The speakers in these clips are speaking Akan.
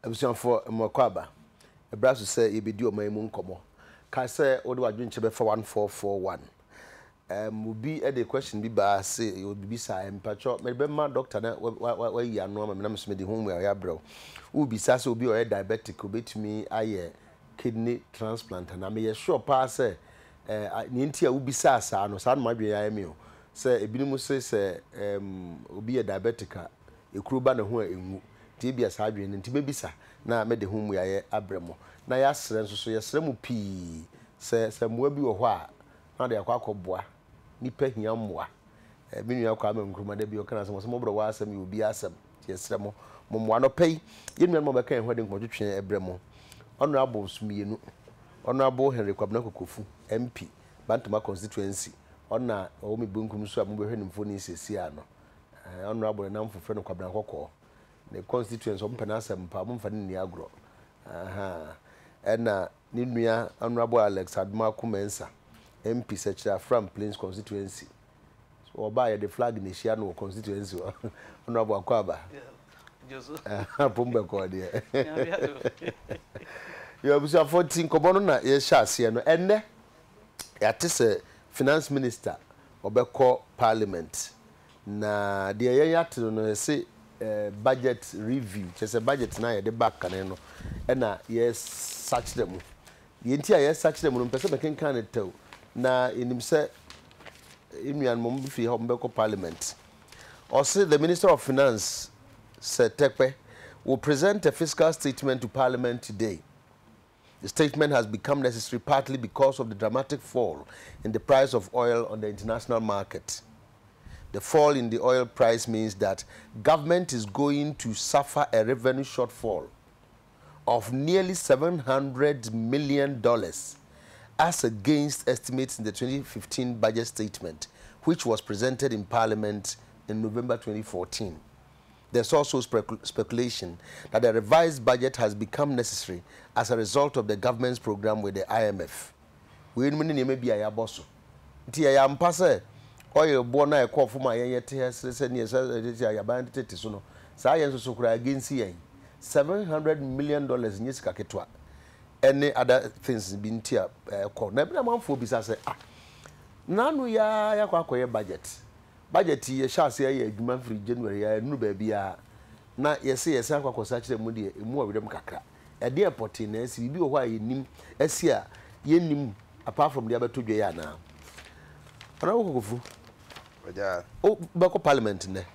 Abusuafoɔ, mmoakwaaba, ɛberɛ aso sɛ yɛbɛdi ɔman yi mu nkɔmmɔ. Kae sɛ wode w'adwenkyerɛ bɛfa 1441. Um, obi de question bi baa se obibisaa, mpakyɛ mede bɛma doctor na wayi ano ama me na me nso mede ho mmuaeɛ abrɛ wo. Wobisa sɛ obi a ɔyɛ diabetic obɛtumi ayɛ kidney transplant anaa? Meyɛ sure paa sɛ eh, nea nti a wobisaa saa no, saa na m'adwene ayɛ me o. Sɛ ebinom se sɛ um, obi yɛ diabetic a, ekuro ba ne ho a enwu. Nti ebia saa adwene no nti mɛbisa na mede ho mmuaeɛ abrɛ mo. Na yɛasrɛ nso so, yɛsrɛ mo pii sɛ sɛ mmoa bi wɔ hɔ a na wɔde akɔ akɔboa. Nnipa hia mmoa. Me nua Kwame Nkrumah da bi ɔka n'asɛm, ɔsɛ mmɔborɔwa asɛm yɛ obi asɛm. Nti yɛsrɛ mo, mommoa. Anɔpa yi, yɛn nuanom a wɔbɛka yɛn ho de nkɔmmɔtwetwe brɛ mo. Honourables mmienu, Honourable Henry Kwabena Kokofu, MP, Bantama Constituency, ɔno na ɔwɔ me benkum so a mobɛhwɛ ne mfonin seesei ara no. Honourable ne nnamfo frɛ no Kwabena Kɔkɔɔ. Ne constituency, wɔmpɛ n'asɛm paa, wɔmfa no nni agorɔ. Ahaa. Ɛna ne nua Honourable Alex Adomako Mensah, MP Sekyere Afram Plains constituency. So ɔba a yɛde flag na ehyia no wɔ constituency hɔ. Honourable Akwaaba. Apom bɛkɔɔ deɛ. Yɛ abusuafoɔ nti nkɔmmɔ no na yɛhyɛ aseɛ no. Ɛnnɛ yɛate sɛ finance minister ɔbɛkɔ parliament na deɛ yɛn yɛate no no yɛse budget review kyerɛ sɛ budget no a yɛde ba kane no ɛna yɛsakyerɛ mu. Deɛ nti a yɛsakyerɛ mu no mpɛ sɛ mekenkan no tɛw na yɛnim sɛ nnuanom wɔn fie ha wɔn bɛkɔ parliament. Ɔse the minister of finance Sir Tekpe will present a fiscal statement to parliament today. The statement has become necessary partly because of the dramatic fall in the price of oil on the international market. The fall in the oil price means that government is going to suffer a revenue shortfall of nearly $700 million as against estimates in the 2015 budget statement, which was presented in Parliament in November 2014. There's also speculation that the revised budget has become necessary as a result of the government's program with the IMF. Weinom ne nneɛma bi a yɛabɔ so. Nti ɛyɛ ampa sɛ oil boɔ no a ɛkɔɔ fam a yɛn yɛte ha sere sɛ neɛ sɛ sɛ aban tete so no, saa yɛn nso so koraa against yɛn. $700 million nyɛ sika ketewa. Ɛne other things bi nti a ɛkɔ. Na ebi na amanfoɔ bisa sɛ ah, n'ano yi ara yɛakɔ akɔyɛ budget. Budget yi yɛhyɛ aseɛ yɛ adwuma firi January a ɛnuru baabiara na yɛse yɛsan akɔ akɔsakyera mu deɛ ɛmu ɔwerɛm kakra. Ɛdeɛn pɔtee na asi? Biribi wɔ hɔ a yɛnnim asi a yɛnnim apart from deɛ abɛtɔ dwa yi anaa? Honourable Kokofu, wo bɛkɔ parliament nnɛ.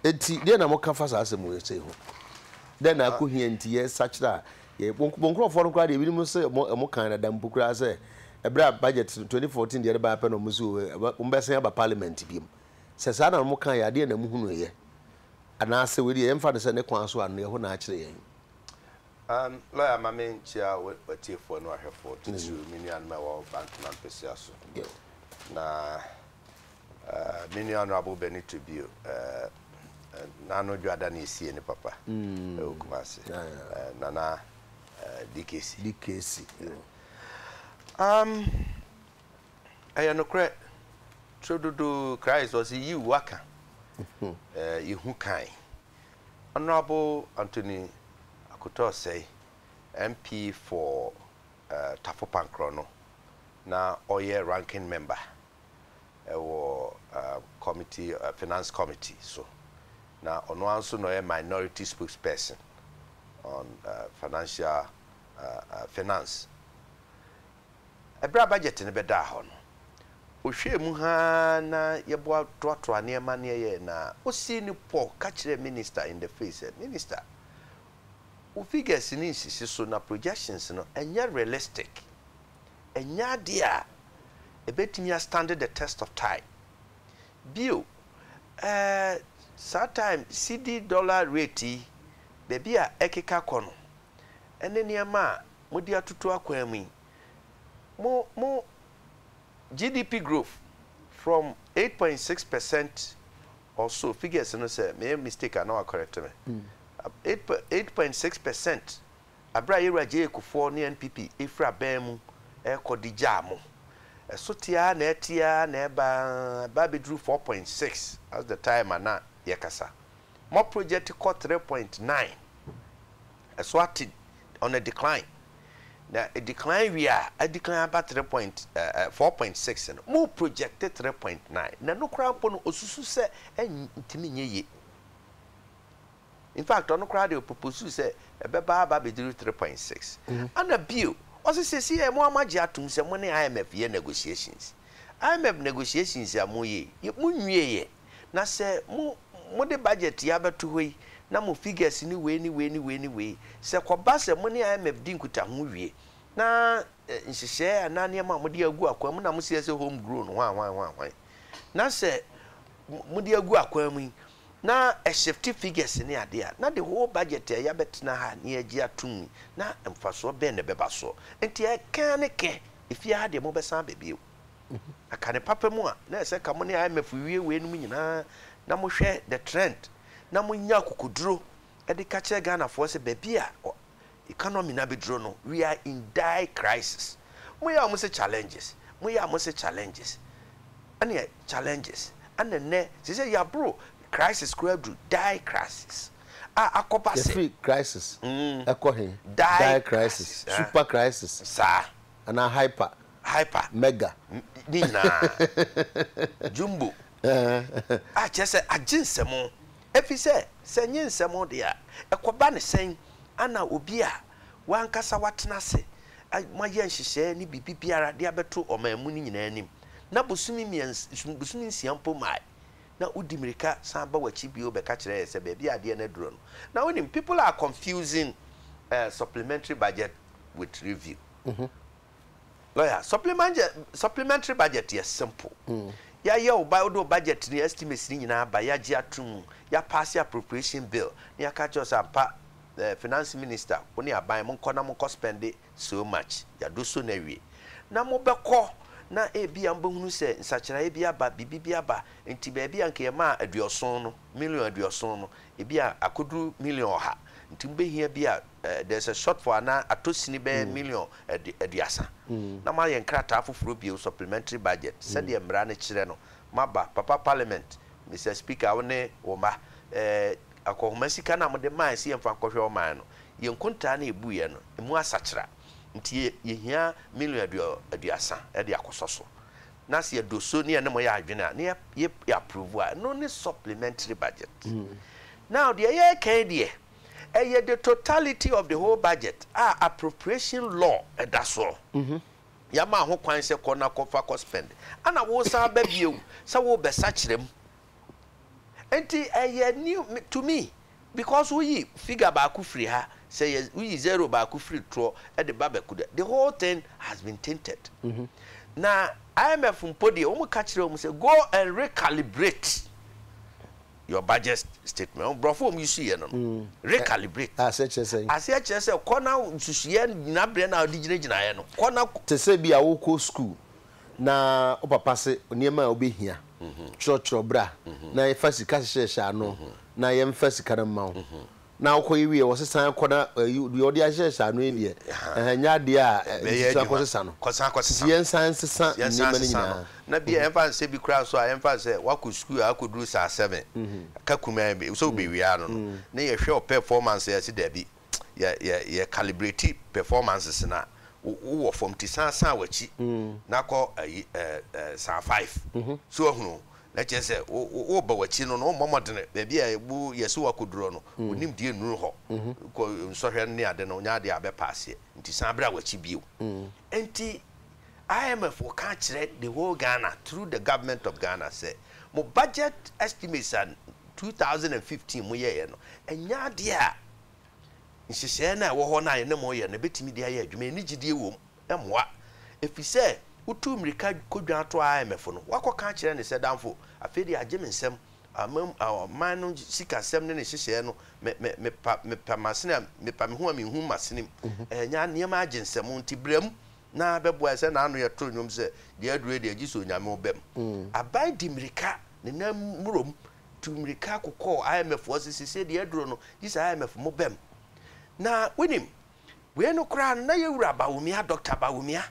Enti deɛ na moka fa saa asɛm wei sei ho? Dɛn na akɔhia nti yɛsakyera a yɛ mo nkurɔfoɔ no koraa deɛ ebinom sɛ wɔn kan dada mpo koraa sɛ ɛberɛ a budget 2014 deɛ ɛde baeɛ pɛ na wɔn so wɔn bɛsan aba parliament biom. Sɛ saa na wɔn kan yɛ adeɛ na muhunuiɛ anaasɛ wei deɛ yɛmfa no sɛ ne kwan so ano ɛhɔ na akyerɛ yɛn. Lawyer ma me nkyia w'atiefoɔ ne w'ahwɛfoɔ titiriw me nuanom a ɛwɔ Bantama mpɛsua so na me nua Honourable Benito Bio n'ano dwada na esie ne papa ɛwɔ Kumasi Nana DKC. DKC. Ɛyɛ nokorɛ turododo Christ ɔse yiw waka yɛhu kan Honourable Anthony Akoto Osei MP for Tafo Pankrɔ no na ɔyɛ ranking member wɔ committee finance committee so na ɔno ara nso na ɔyɛ minority spokesperson on financial finance. Bere a budget no bɛdaa hɔ no, ɔhwɛɛ mu haa na yɛboa toatoa nneɛma ne yɛyɛɛ na ɔsii no pɔ ka kyerɛɛ minister in the face sɛ, Minister, wo figures no nsisi so na projections no ɛnyɛ realistic. Ɛnyɛ adeɛ a ɛbɛtumi a stand the test of time. Bio, eh, saa time cedi dollar rate yi, baabi a ɛkeka kɔ no, ɛne nneɛma a mode atoto akwan mu yi, mo mo GDP growth from 8.6 percent or so, figures no sɛ meyɛ mistake a na wa correct me, 8.6 percent abere a yɛwura J.A. Kufuor ne NPP efiri abɛn mu ɛrekɔ de gyaa mo. Ɛso te ara na ɛte ara na ɛba ɛba abɛduru 4.6 as the time a na yɛkasa. Mo project kɔ 3.9. Ɛso ate on a decline. Na e decline wie a, a decline aba 3 point, 4.6 no, mo project 3.9. Na ɛno koraa mpo no, osusu sɛ ɛntumi nyɛ yie. In fact, ɔno koraa deɛ ɔproposuu sɛ ɛbɛba aba abɛduru 3.6. Ɛna bio, ɔse seesei yɛ mo a moagye atom sɛ mo ne IMF yɛ negotiations. IMF negotiations a moyɛ yi, monwieɛ. Na sɛ mo mode budget yi abɛto hɔ yi, na mo figures ne wei ne wei ne wei ne wei, sɛ kɔba sɛ mo ne IMF di nkutaho wie, na nhyehyɛɛ anaa nneɛma a mode agu akwan mu na moseɛ sɛ home grown hwan hwan hwan hwan, na sɛ mode agu akwan mu yi, na ɛshifte figures ne adeɛ a, na the whole budget a yɛabɛtena ha na yɛagye atom yi, na mfasoɔ bɛn na ɛbɛba soɔ? Nti ɛkɛ ara ne kɛ, efie ha deɛ mobɛsan aba bio. Aka ne papa mu a, na ɛsɛ ka mo ne IMF wie weinom nyinaa na mohwɛ the trend na monya akokoduro de ka kyerɛ Ghanafoɔ sɛ baabi a economy no abɛduro no, we are in dire crisis. Moyɛ a wɔn se challenges, moyɛ a mo se challenges, ɛneɛ challenges, ɛna nnɛ sɛ sɛ yɛaboro crisis koraa aduru dire crisis a akɔba sɛ. Yɛfiri crisis ɛkɔ he? Dire crisis, super crisis, saa. Anaa hyper. Hyper. Mega. Ne nyinaa. Jumbo. A kyerɛ sɛ agye nsɛmo. Efisɛ sɛ ɛnyɛ nsɛmo deɛ a, ɛkɔba no sɛn ana obi a w'ankasa watena ase, moayɛ nhyehyɛɛ ne biribi biara de abɛto ɔman mu no nyinaa anim, na bosome mmiɛns bosome nsia mpo mmae, na wodi mmirika san ba w'akyi bio bɛka kyerɛ yɛ sɛ baabi a adeɛ no aduro no. Na wonim, people are confusing eh, supplementary budget with review. Lawyer, supplementary budget yɛ simple. Yɛayɛ wo ba, wode wo budget ne estimates ne nyinaa aba, yɛagye ato mu, yɛapaase appropriation bill, na yɛaka akyerɛ wo sɛ ampa, eh, finance minister, wo ne aban, monkɔ na monkɔ spɛnde so much, yɛado so no awie. Na mobɛkɔ na ebia mobɛhunu sɛ nsakyeraeɛ bi aba, biribi bi aba, nti baabi a anka yɛmaa aduɔson no, million aduɔson no, ebia akɔduru million ɔha, nti mobɛhia bi a there's a shortfall anaa atɔ sini bɛyɛ million aduasa na moayɛ nkrataa foforɔ bio, supplementary budget, sɛdeɛ mmara no kyerɛ no, moaba, Papa Parliament, Mister Speaker, wo ne wo mma, akɔnhoma sika no a mode maeɛ sɛ yɛmfa nkɔhwɛ ɔman no, yɛn nkontaa no a yɛbuiɛ no, ɛmu asakyera, nti yɛhia million aduasa de akɔsɔ so. Na sɛ yɛdɔ so ne yɛne mo yɛ adwene a, na yɛ approve a, ɛno ne supplementary budget. Now deɛ yɛreka yi deɛ, Ɛyɛ the totality of the whole budget a appropriation law da soɔ. Yɛama ho kwan sɛ kɔ na kɔfa kɔ spend. Ɛna wosan ba bio sɛ worebɛsakyera mu. Nti ɛyɛ new to me because woyi figure baako firi ha, sɛ yɛ woyi zero baako firi toɔ de ba bɛko the whole thing has been tainted. Na IMF mpo deɛ wɔn ka kyerɛ wɔn sɛ go and recalibrate. your budget statement. Borɔfo a wɔn use yɛ no no, recalibrate. Aseɛ kyerɛ sɛn? Aseɛ kyerɛ sɛ kɔ na nsusuiɛ gyinaberɛ no a wode gyinagyinaeɛ no, kɔ na. Te sɛ bi a wokɔ sukuu na wo papa se nneɛma a wobɛhia, twerɛtwerɛ bra na yɛfa sika hyehyɛhyehyɛ ano na yɛmfa sika no mma wo. Na wokɔyɛ wie a, wɔse san kɔ na ayi deɛ wɔde ahyehyɛhyehyɛ ano yi deɛ, ɛhɛ nyɛ adeɛ a Ɛbɛyɛ nti san adwuma. kɔsesa no. Kɔsan kɔsesa Nti no. yɛnsan nsesa Yɛnsan nneɛma no nsesa no. nyinaa. Na bi a yɛmfa no sɛ bi koraa nso a, yɛmfa no sɛ woakɔ sukuu a akɔduru saa seven, ka kumaa bi, sɛ wobɛwie ano no, na yɛhwɛ wo performance a, yɛse daabi, yɛ yɛ yɛ calibrate performances no a, wo wowɔ fam nti san san w'akyi na kɔ ayi ɛɛ ɛɛ saa five. So woahunu? Na kyerɛ sɛ wo wo woreba w'akyi no no, wommɔ mmɔdene, baabi a wo yɛse woakɔduru no, wo nimdeɛ nnuru hɔ, kɔ nsɔhwɛ no ne ade no, nyɛ adeɛ a wobɛpaaseɛ, nti san bra w'akyi bio. Nti IMF wɔka akyerɛ the whole Ghana through the government of Ghana sɛ mo budget estimates a 2015 mo yɛeɛ no, ɛnyɛ adeɛ a nhyehyɛeɛ no a ɛwɔ hɔ no a yɛne mo yɛ no ɛbɛtumi de ayɛ adwuma, yɛnni gyidie wɔ mu, ɛmmoa. Ɛfiri sɛ wotuu mmirika kɔdwan too IMF no, woakɔka akyerɛ no sɛ damfo, afei deɛ agye me nsam, ɔman no sikasɛm ne ne nhyehyɛeɛ no, me, me, mepa, mepa m'asene a, mepa me ho a menhu m'asenem. Ɛnyɛ nneɛma agye nsam nti bra mu na bɛboa yɛ sɛ n'ano yɛto nnwom sɛ deɛ aduro yi deɛ gye sɛ Onyame wo bam. Aban di mmirika ne nan mmrom tu mmirika kokɔɔ IMF foɔ se seesei deɛ aduro no gye sɛ IMF mo bam. Na wonim, wei no koraa no na yɛ wura Bawumia, Doctor Bawumia,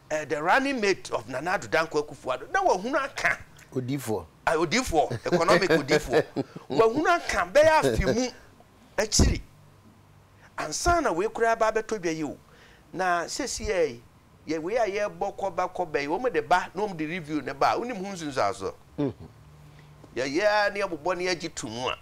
eh, the running mate of Nana Addo Dankwa Akufo-Addo, na wahunu aka. Odiyifoɔ. Odiyifoɔ, economic odiyifoɔ. Wahunu aka bɛyɛ afe mu akyiri ansa na wei koraa ba abɛtɔ dwa yi o. Na seesei yi, yɛ wei a yɛrebɔ kɔba kɔba yi, wɔn de ba na wɔn de review no ba a, wonim ho nsunsuansoɔ? Yɛyɛ ara na yɛbobɔ na yɛgye to mu a,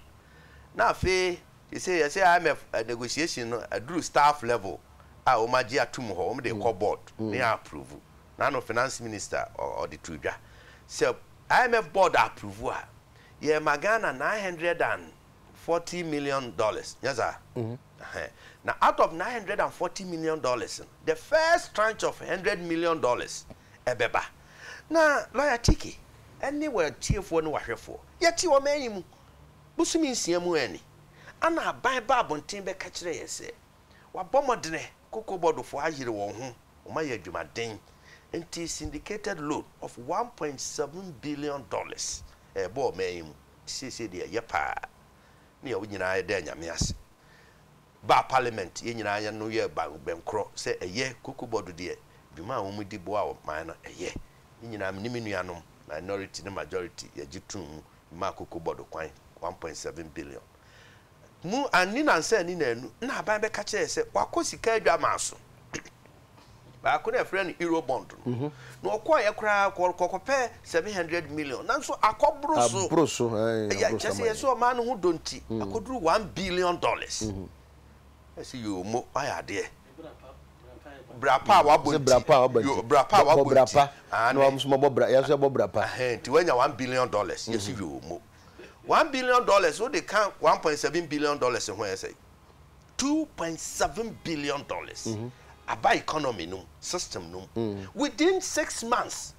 na afei seesei yɛsɛ IMF negotiation no aduru staff level a wɔn agye atum hɔ, wɔn de rekɔ board na yɛ approve. N'ano finance minister ɔde too dwa sɛ IMF board approve a, yɛrema Ghana $940 million, nyɛ saa? Ɛhɛn. Na out of $940 million no, the first tranche of $100 million ɛbɛba. Na Lawyer Tiki ɛne w'atiefoɔ ne w'ahwɛfoɔ, yɛte ɔman yi mu bosome nsia mu ɛni, ana aban ba abɔnten bɛka kyerɛ yɛn sɛ wabɔ mmɔdene, Cocoa Board foɔ ayere wɔn ho, wɔayɛ adwumaden, nti syndicated loan of $1.7 billion ɛrebɔ ɔman yi mu, nti seesei deɛ ɛyɛ paa ne yɛn nyinaa yɛda Nyame ase. Baa parliament yɛn nyinaa yɛn ano yɛɛ bɛnkorɔ sɛ ɛyɛ, Cocoa Board deɛ dwuma a wɔn di boa ɔman no ɛyɛ. Ne nyinaa me ne me nuanom minority ne majority yɛgye too mu maa Cocoa Board kwan 1.7 billion mu anni nansa anni naanu na aban bɛka kyerɛɛ sɛ wakɔ sika adwamaa so baako na ɛfrɛ no Eurobond no na ɔkɔɔyɛ koraa kɔkɔpɛ 700 million nanso akɔboro so. Aboro so, ɛɛ, ɛyɛ aboro kyerɛ so sɛ ama yɛsɛ ɔman no ho dɔ nti akɔduru $1 billion. Ɛsɛ yɛ ɔmo wayɛ adeɛ bra pa a wabɔ sɛ nti bra pa a waba yo nti bra pa a bɔ wabɔ bra nti pa na ane wɔn nso mɔbɔ bra yɛn nso yɛbɔ bra pa. Ɛhɛn, nti wanya $1 billion yɛsi yɛ ɔmo $1 billion wode ka $1.7 billion ho ɛyɛ sɛ $2.7 billion aba economy no mu, system no mu within 6 months.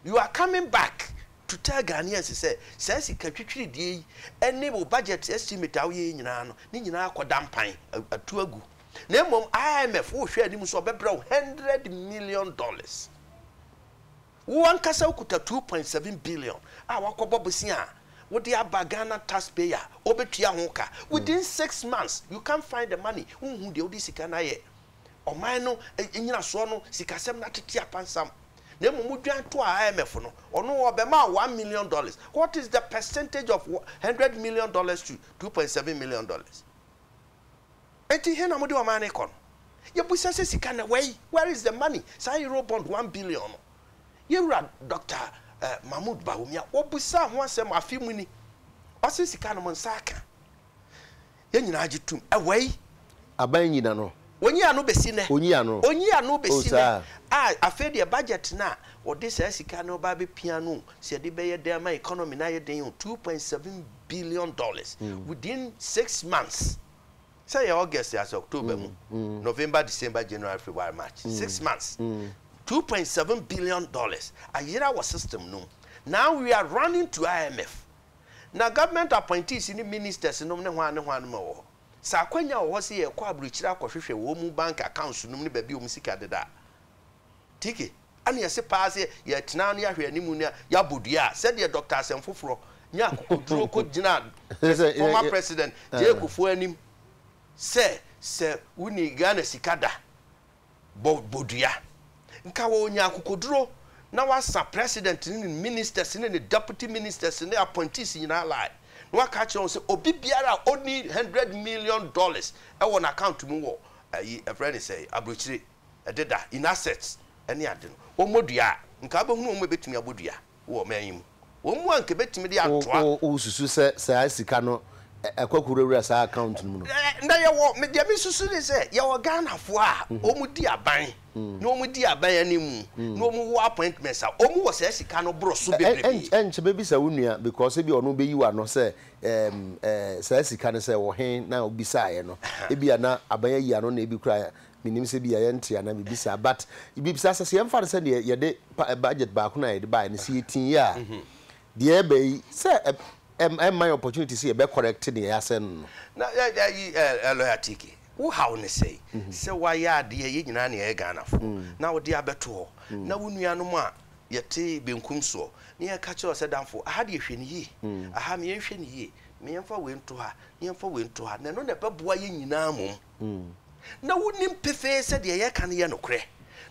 You are coming back to tell Ghanaians sɛ saa sika twitwiridie yi ɛne wo budget estimate a woyɛ yi nyinaa no ne nyinaa akɔda mpan atu agu, na mmom IMF wohwɛ anim sɛ ɔbɛbrɛ wo $100 million. Wo ankasa wokuta 2.7 billion a wakɔbɔ bosea a wode aba Ghana taxpayer ɔbɛtua ho ka within 6 months. You can't find the money. Wonhu deɛ wode sika no ayɛ. Ɔman no nyinasoɔ no sikasɛm no atete apansam, na mmom wodwan to a IMF no ɔno ɔbɛma $1 million. What is the percentage of $100 million to $2.7 million? Enti he na mode ɔman no kɔ no? Yɛbusa sɛ sika no wɛi? Where is the money? Saa Eurobond 1 billion no, yɛwura Dr Mahmood Bawumia wɔbusaa ho asɛm afe mu ni, ɔse sika no mo nsa aka. Yɛn nyinaa gye tom. Ɛwɛi? Aban nyina no. Onyi ano besi nnɛ. Onyi ano. Onyi ano Oh, besi nnɛ. saa. A afei deɛ budget no a wɔde saa sika no ba abɛpia no o, sɛ yɛde bɛyɛ dɛn ama economy no ayɛ den o, $2.7 billion within 6 months. Sɛ yɛ August asɛ October mu, November, December, January, February, March, 6 months, $2.7 billion ayera wɔ system no mu. Now we are running to IMF. Na government appointees ne ministers nom ne hwan ne hwan nom wɔ hɔ. Sɛ akwanya wɔ hɔ sɛ yɛkɔ aburokyire akɔhwehwɛ wɔn mu bank accounts nom ne baabi a wɔn sika deda a, TK, ɛna yɛse paa sɛ yɛtena na yɛahwɛ anim na yɛabɔ dua a, sɛdeɛ Doctor Asɛm Foforɔ nyaa akokoduro kɔgyinaa former President J. Kufuor anim sɛ sɛ wonni Ghana sika da, bɔ bɔ dua. Nka wɔnya akokoduro na wasa President ne ne ministers ne ne deputy ministers ne appointees nyinaa lie na waka akyerɛ wɔn sɛ obi biara a ɔnni $100 million wɔ n'account mu wɔ ayi ɛfrɛ ne sɛ aburokyire ɛdeda in assets ɛne ade no wɔmmɔ dua a, nka wobɛhunu wɔn a ɛbɛtumi abɔ dua wɔ ɔman yi mu. Wɔn mu a nka ɛbɛtumi de atoa. Wo wosusu sɛ saa sika no ɛkɔ akɔwurawura saa account no mu no? Na yɛwɔ, me deɛ mesusu ne sɛ yɛwɔ Ghanafoɔ a wɔn di aban na wɔn di aban anim na wɔn wɔ appointments a wɔn wɔ saa sika no boro so bebrebe. Ɛnkyɛ bɛbisa wo nua because ebia ɔno bɛyi w'ano sɛ saa sika no sɛ wɔ he na wobisaeɛ no, ebia na aban ayi ano na ebi koraa Menim sɛ ebia yɛnte anaa biribi saa but bibisa sɛ, sɛ yɛmfa no sɛ deɛ yɛde budget baako no a yɛde baeɛ no sɛ yɛtiiɛ a, deɛ ɛreba yi sɛ ɛmma yɛn opportunity sɛ yɛbɛ correct deɛ yɛasɛe no no. Na ayi ɛ lawyer Tiki, wo haw ne sɛn? Sɛ woayɛ adeɛ, yɛn nyinaa na yɛyɛ Ghanafoɔ, na wode abɛto hɔ, na wo nuanom a yɛte benkum soɔ na yɛka kyerɛ wo sɛ damfo, aha deɛ hwɛ no yie, aha ma yɛnhwɛ no yie, ma yɛmfa wei nto ha, na yɛmfa wei nto ha, na ɛno na ɛbɛboa yɛn nyinaa mmom. Na wonim pefee sɛ deɛ yɛreka no yɛ nokorɛ,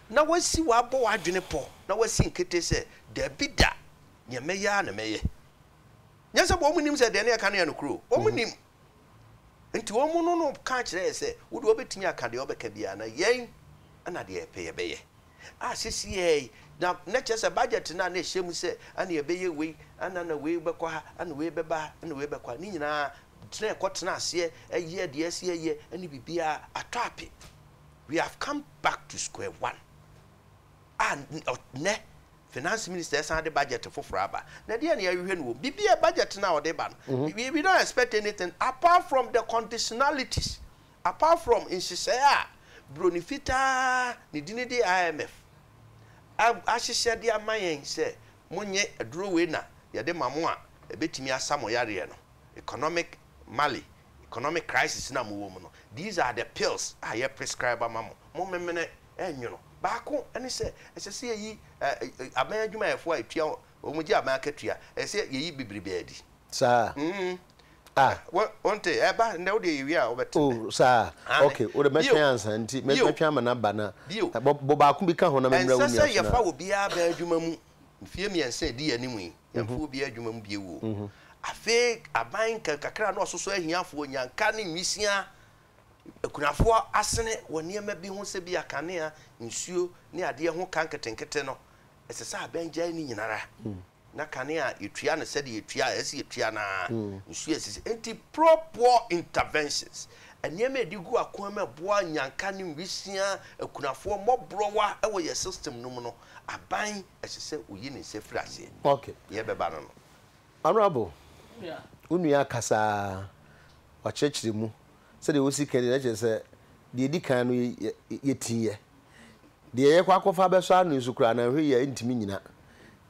na woasi w'abɔ w'adwene pɔ, na woasi nkete sɛ, Dabi da, deɛ mɛyɛ ara na mɛyɛ. Nyɛ sɛ wɔn nim sɛ deɛ ne yɛka no yɛ nokorɛ o, wɔn nim. Nti wɔn no no ka kyerɛ yɛ sɛ, wo deɛ wobɛtumi aka deɛ wobɛka biara na yɛn na deɛ yɛpɛ yɛbɛyɛ. A sesei na na kyerɛ sɛ budget no a na ɛhyɛ mu sɛ ɛna yɛbɛyɛ wei, ɛna na wei bɛkɔ ha, ɛna wei bɛba ha, ɛna wei bɛkɔ ha, ne nyinaa tena ɛkɔ tena aseɛ ɛyɛ deɛ ɛsɛ yɛyɛ ɛne biribiara atɔ ape. We have come back to square one. A nnɛ Finance minister ɛsan de budget foforɔ aba. Na ɛdeɛn na yɛhwehwɛ no wɔ mu? Biribiara budget no a ɔde ba no, we we don't expect anything apart from the conditionalities, apart from nhyehyɛeɛ a Buroni fitaa ne dini de IMF ahyehyɛ de ama yɛn sɛ monnye aduro wei na yɛde ma mo a ɛbɛtumi asa mo yareɛ no, economic male, economic crisis no a mowɔ mu no, these are the pills a yɛ prescribe ama mo, momemene Ɛnwono. Baako ne sɛ, ɛsɛ sɛ yɛyi aban adwumayɛfoɔ a ɛtua wɔn gye aban akatua, ɛsɛ sɛ yɛyi bebrebe adi. Saa? Ah. Wonte? Ɛba, nnɛ wo deɛ yɛwie a wobɛte nnɛ. Oh, saa? Aane. Ok, wo deɛ mɛtwɛn ansa, nti Bio. mɛtwɛn ama no aba na, Bio. bɔ, bɔ baako bi ka ho na memmrɛ wo Ɛnsɛ nua sɛ so na. yɛfa obiara aban adwuma mu mfeɛ mmiɛnsa a ɛdi yɛn anim yi, yɛmfa obiara adwuma mu bio o. Afei aban kakra na ɔsosɔ ahiafoɔ, nnyanka ne nwisiaa Akunafoɔ asene wɔ nneɛma bi ho sɛ bi a kanea, nsuo ne adeɛ ho ka nketenkete no, ɛsɛ sɛ abɛn gyae ne nyinara. Na kanea a yɛtua no sɛdeɛ yɛtua a, ɛsɛ sɛ yɛtua no ara, nsuo a ɛsɛ sɛ, enti pro poor interventions, nneɛma a yɛde gu akwan mu a ɛboa nnyanka ne nwisiaa, akunafoɔ, mmɔborɔwa wɔ yɛn system no mu no, aban ɛsɛ sɛ ɔyi ne nsa firi aseɛ. Okay. Deɛ ɛbɛba no no. Honourable, wo nua akasa ara, wakyerɛkyerɛ mu Sɛdeɛ wosi ka yi deɛ, na kyerɛ sɛ deɛ ɛdi kan no yɛtiiɛ. Deɛ yɛkɔ akɔfa abɛsɔ ano yi nso koraa no, anhwɛ yie a ɛntumi nnyina.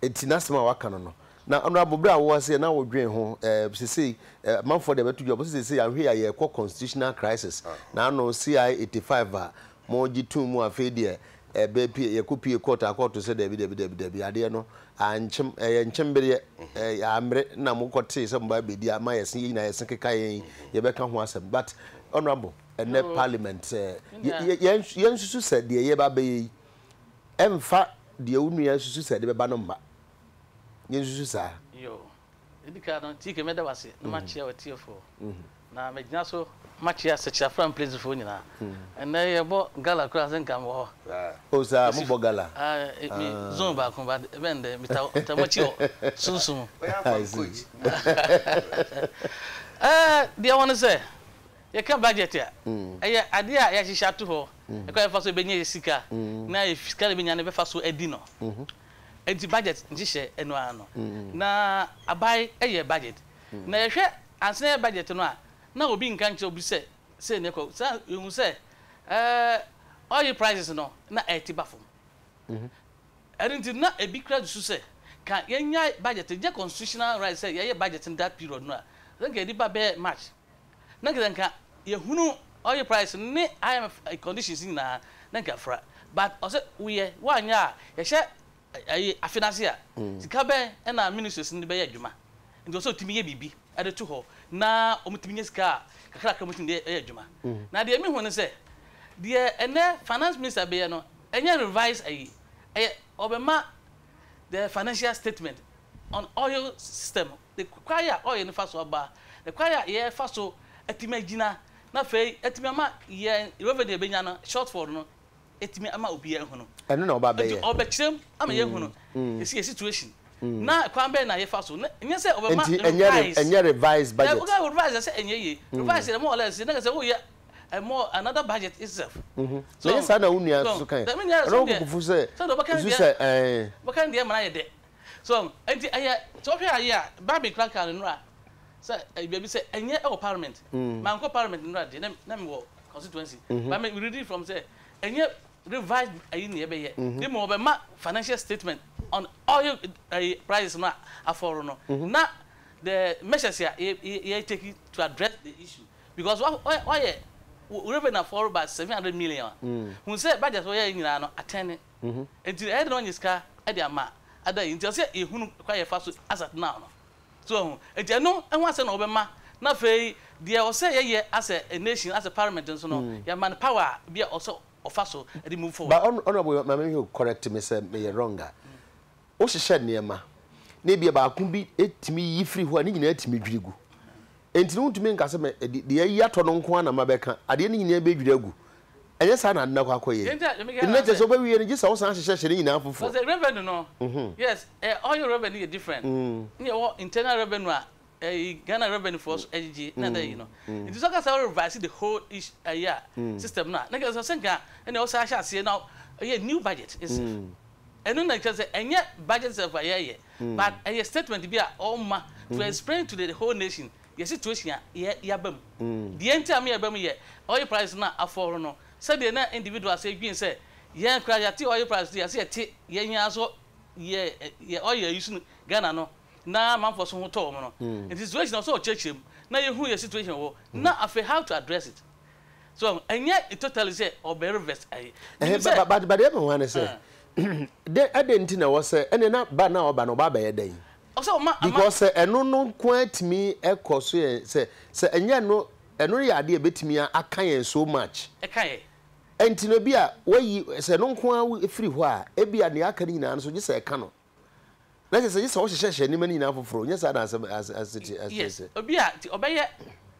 Enti n'asɛm a waka no no. Na Honourable, berɛ a wowɔ ha sei na wodwen ho, eh, sesei eh, amanfoɔ deɛ bɛto dwa, wɔse sesei anhwɛ yie a yɛrekɔ constitutional crisis. Na ano CI 85 a mogye too mu afei deɛ ɛbɛpie, yɛkɔpie court a kɔɔto sɛ dabi, dabi, dabi, dabi, adeɛ no ankyem, ɛyɛ nkyembereɛ, ɛyɛ ammere na mokɔtee sɛ moba abɛdi ama yɛse yɛn nyinaa yɛse keka yɛn yi, yɛbɛka ho asɛm. But Honourable, ɛnnɛ parliament sɛ yɛnsusu sɛ deɛ yɛba abɛyɛ yi, ɛmfa deɛ wo nua susu sɛ ɛde bɛba no mma. Yɛnsusu saa. Yoo. Edi kan no, TK mɛda wo ase na makyia w'atiefoɔ. Na magyina so makyia Sekyerafra Mplesifoɔ nyinaa. Ɛnnɛ yɛbɔ gala koraa sɛ nka mewɔ hɔ. Oh saa, mobɔ gala? Ah, me zone baako but ɛbɛn dɛ meta meta mo akyi wɔ sunsum mu. I see. Eh, deɛ ɛwɔ ne sɛ, yɛka budget a, ɛyɛ adeɛ a yɛahyehyɛ ato hɔ, ɛkwan a yɛbɛfa so yɛbɛnya yɛ sika, na yɛ sika a yɛbɛnya no yɛbɛfa so adi no. Enti budget nhyehyɛɛ ɛno ara no. Na aban yɛ budget. Na yɛhwɛ ansa na yɛyɛ budget no a, na obi nka nkyerɛ obi sɛ sei na ɛkɔ. Sɛ yɛhu sɛ ɛɛ oil prices no na ɛrete ba fam. Ɛno nti na ebi koraa susu sɛ ka yɛnyae budget, ɛnyɛ constitutional right sɛ yɛyɛ budget no that period no a, sɛ nka yɛde ba bɛyɛ March. Na nka sɛ nka yɛhunu oil price no ne IMF conditions nyinaa na nka afra. But ɔsɛ woyɛ, woanyɛ a yɛhyɛ ayi afe no ase a, sika bɛn na ministries no de bɛyɛ adwuma? Nti ɔsɛ ɔtumi yɛ biribi de to hɔ na wɔtumi nya sika a kakrakra wɔtumi de yɛ adwuma. Na deɛ mehu ne sɛ, deɛ ɛnnɛ finance minister bɛyɛ no, ɛnyɛ revise ayi, ɛyɛ ɔbɛma the financial statement on oil system, the kwan a oil no fa so aba, the kwan a yɛfa so atumi agyina na afei atumi ama yɛn revenue a yɛbɛnya no shortfall no atumi ama obiara ahunu. Ɛno na ɔba Nti bɛyɛ. ɔbɛkyerɛ mu ama yɛahunu yɛsi yɛ situation na kwan bɛn na yɛfa so na nyɛ sɛ ɔbɛma Nti ɛnyɛ re revise. ɛnyɛ revised Ɛ budget. woka revise a sɛ ɛnyɛ yie. Revise yɛ more or less na kyerɛ sɛ woyɛ a more another budget itself. Na So ɛnyɛ saa na wo nua so nso kae. me nua Ɔno so deɛ Kokofu sɛ sɛ deɛ ɔbɛka ne osu deɛ sɛ ɛɛ. ɔbɛka ne deɛ ma no ayɛ dɛ. So nti ɛyɛ sɛ wohwɛ ayi a Barbie koraa kaa no nnora sɛ ɛyɛ baabi sɛ ɛnyɛ ɛwɔ parliament. Mankɔ parliament nnora deɛ na na mewɔ constituency but me reading from sɛ ɛnyɛ revised ayi na yɛbɛyɛ na mmom wɔbɛma financial statement on oil ayi prices no a afɔre no na the measures a yɛ yɛ take to address the issue because wa wa wayɛ revenue afɔre by 700 million a hu sɛ budget wɔyɛ nyinaa no atɛne nti ɛyɛ dɛ na wɔanya sika de ama ada yi nti ɛsɛ yɛhunu kwan yɛfa so as at now no so wahu nti ɛno ho asɛm na wɔbɛma na afei deɛ ɔsɛ yɛyɛ as a nation as a parliament nso no yɛama no power a bi a ɔsɛ ɔfa so de move forward. But honourable ma me hwɛ o correct me sɛ meyɛ wrong a wo hyehyɛ nneɛma. na ebia baako bi tumi yi firi hɔ a, ne nyinaa tumi dwiri gu. Enti no wontumi nka sɛ mɛ de deɛ ayi atɔ no nko ara na mabɛka, adeɛ no nyinaa bɛdwiri agu. Ɛnyɛ saa na ade no akɔ akɔyɛ. Deɛ nti a meka Ɛno na saa kyerɛ sɛ. sɛ wobɛwie no gye sɛ wosan hyehyɛhyɛ ne nyinaa foforɔ. Because revenue no, yes, oil revenue yɛ different. Ne yɛwɔ internal revenue a ɛyi Ghana revenue foɔ so ɛgyegye na ɛda yi no. Nti sɛ ɔka sɛ wo revise the whole issue ɛyi a system no a, na kyerɛ sɛ sɛ nka ɛna ɔsan ahyɛ aseɛ na ɔyɛ new budget itself. Ɛno na kyerɛ sɛ ɛnyɛ budget itself a yɛyɛ but ɛyɛ statement bi a ɔma to explain to the whole nation yɛ situation a yɛ yɛaba mu. Deɛ nti a me yɛba mu yɛ oil price no a afɔre no sɛdeɛ na individuals dwen sɛ yɛn koraa yɛate oil price no yɛse yɛte yɛn ara so yɛ yɛ oil a use no Ghana no na amanfoɔ so ho tɔ wɔn no nti situation no ɔsɛ ɔkyerɛkyerɛ mu na yɛhu yɛ situation wɔ na afei how to address it so ɛnyɛ totally sɛ ɔbɛ reverse ayi menim Ɛhɛ sɛ ba ba deɛ ɛmɛ hɔ ne sɛ dɛ ɛdɛ nti na ɛwɔ sɛ ɛnɛ na ba na ɔba na ɔba abɛyɛ dɛn ɔsɛ ɔma ama because sɛ ɛno no nko ara tumi ɛkɔ so yɛ sɛ sɛ ɛnyɛ ɛno ɛno yɛ adeɛ ɛbɛtumi aka yɛn so much ɛka yɛ ɛnti no ebi a wayi sɛ ɛno nko ara firi hɔ a ebi a nea aka no nyinaa no so gye sɛ ɛka no. Na kyerɛ sɛ, gye sɛ wɔhyehyɛhyɛ nneɛma no nyinaa foforo, nyɛ saa na asɛm ase te ase Yes, sɛ. obi a nti ɔbɛyɛ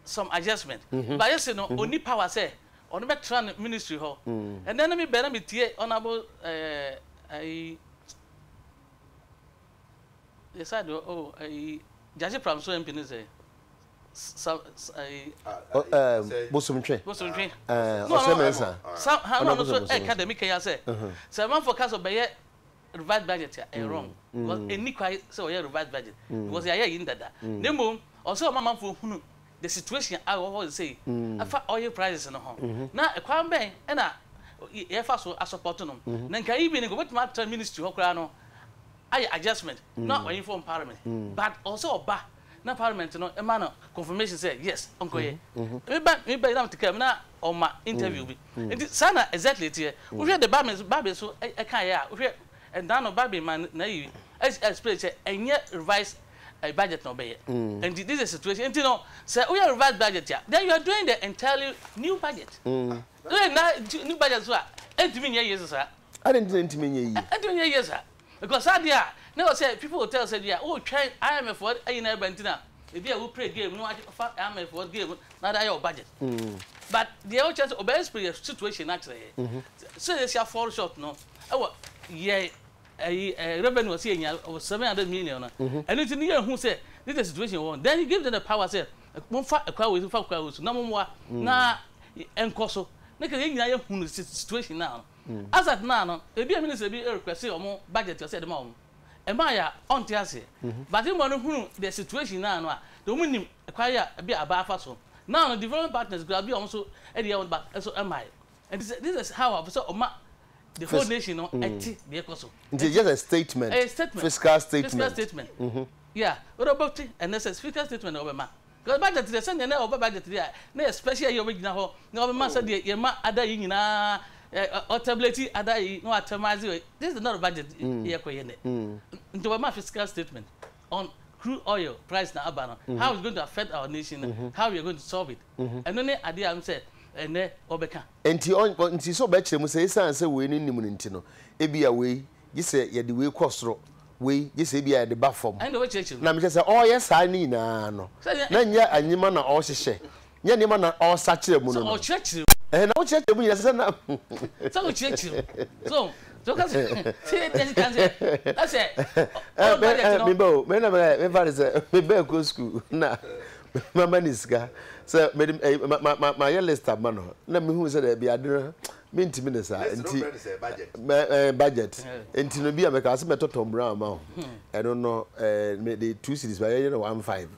some adjustment but ayɛ se no ɔnni power sɛ ɔno bɛtra ne ministry hɔ. Ɛnnɛ no me bɛ na me tie honourable eh, ayi, yɛ side hɔ oh, ayi, Gyakye Pram so MP ne sɛ, sa, ayi. Bosomtwe. Bosomtwe. Ɔsɛ Mensah. Sa, ha na ɔno nso ɛka dɛm kɛn ya sɛ, sɛ amanfoɔ ka sɛ ɔbɛyɛ revised budget a ɛyɛ wrong because ɛnni kwan sɛ ɔyɛ revised budget because yɛayɛ ayi no dada na mmom ɔwɔ sɛ ɔma amanfoɔ hunu the situation a ɛwɔ hɔ sesei ɛfa oil prices no ho na ɛkwan bɛn ɛna yɛfa so asɔpɔto no na nka yi bi no nka ɔbɛtumi atra ministry hɔ koraa no ayɛ adjustment na wa inform parliament but ɔwɔ sɛ ɔba na parliament no ma no confirmation sɛ yes ɔnkɔyɛ meba meba na mete kaa mu na ɔma interview bi nti saa na exactly ɛteɛ wohwɛ de Babe Babe so ɛkaeɛ a wohwɛ ɛndaa no Babe ma n'ayi explain sɛ ɛnyɛ revised budget na ɔbɛyɛ nti this is the situation nti no sɛ woyɛ revised budget a then you are doing the entirely new budget woyɛ na new budget so a ɛntumi nyɛ yie saa. Adɛn nti na ɛntumi nyɛ yie? Ɛntumi nyɛ yie saa because saa deɛ a na ɛwɔ sɛ people will tell sɛ deɛ wotwɛn IMF foɔ ayi na ɛba nti na ebi a wo play game na wafa IMF foɔ game na de ayɛ wo budget but deɛ wokyerɛ sɛ ɔbɛ explain yɛ situation no akyerɛ yɛ sɛ yɛsi afall short no ɛwɔ yɛ ɛyi ɛ revenue ɔsi yɛ nya ɔwɔ 700 million no ɛno nti ne yɛ hu sɛ this is the situation wɔ then you give them the power sɛ momfa ɛkwan wei so momfa ɛkwan wei so na mommoa na ɛnkɔ so ne kɛ yɛn nyinaa yɛ hu no situation now no. As at now no, ebi a minister bi request wɔn budget ɔsɛ yɛde ma wɔn. Ɛmaa yɛ a ɔnte aseɛ. But mmɔ no hunu the situation now no a, deɛ wɔn nim kwan a ebi a aba afa so. Now no development partners koraa bi a wɔn nso de yɛ wɔn ba nso ɛmaeɛ. Nti sɛ this is how a wɔpɛ sɛ wɔma the whole nation no ɛte deɛ ɛkɔ so. Nti it's just a statement. Ɛyɛ statement. Fiscal statement. Fiscal statement. Yeah, wode wobɛte ɛnɛ sɛ fiscal statement na wɔbɛma. Because budget deɛ sɛdeɛ na ɔba budget deɛ a na yɛ special yi a ɔbɛgyina hɔ na ɔbɛma sɛdeɛ yɛma ada yi nyinaa ɔtableti ada yi na watɛmaise wei this is not a budget yɛ kɔ yɛ nɛ nti ɔbɛma fiscal statement on crude oil price na aba no how it's going to affect our nation how we are going to solve it ɛno ne adeɛ a sɛ ɛnɛ ɔbɛka. Nti nti sɛ ɔbɛkyerɛ mu sɛ esiane sɛ wei no nnim no nti no ebia wei gye sɛ yɛde wei kɔ soro, wei gye sɛ ebia yɛde ba fam. Ɛnde ɔbɛkyerɛkyerɛ mu. Na mekyerɛ sɛ ɔreyɛ saa ne nyinaa no, na nyɛ nneɛma na ɔrehyehyɛ, nyɛ nneɛma na ɔresakyera mu no Sɛ no. ɔkyerɛkyerɛ mu. Ɛhɛn, na wokyerɛkyerɛ mu nyinaa sɛ na. Sɛ wokyerɛkyerɛ mu. So, so ka sɛ, sɛ yɛdi kan sɛ, na sɛ ɔwɔ budget no. Meba o, me na mefa ne sɛ, meba ɛkɔ sukuu na mama ne sika sɛ mede ma ma ma mayɛ list ama no na mehu sɛ daabi ade no Mentumi ne saa nti mɛ budget nti no bi a mɛka sɛ mɛtɔ Tom Brown ama wo ɛno no mede 2 cedis ba yɛyɛ no 1 5.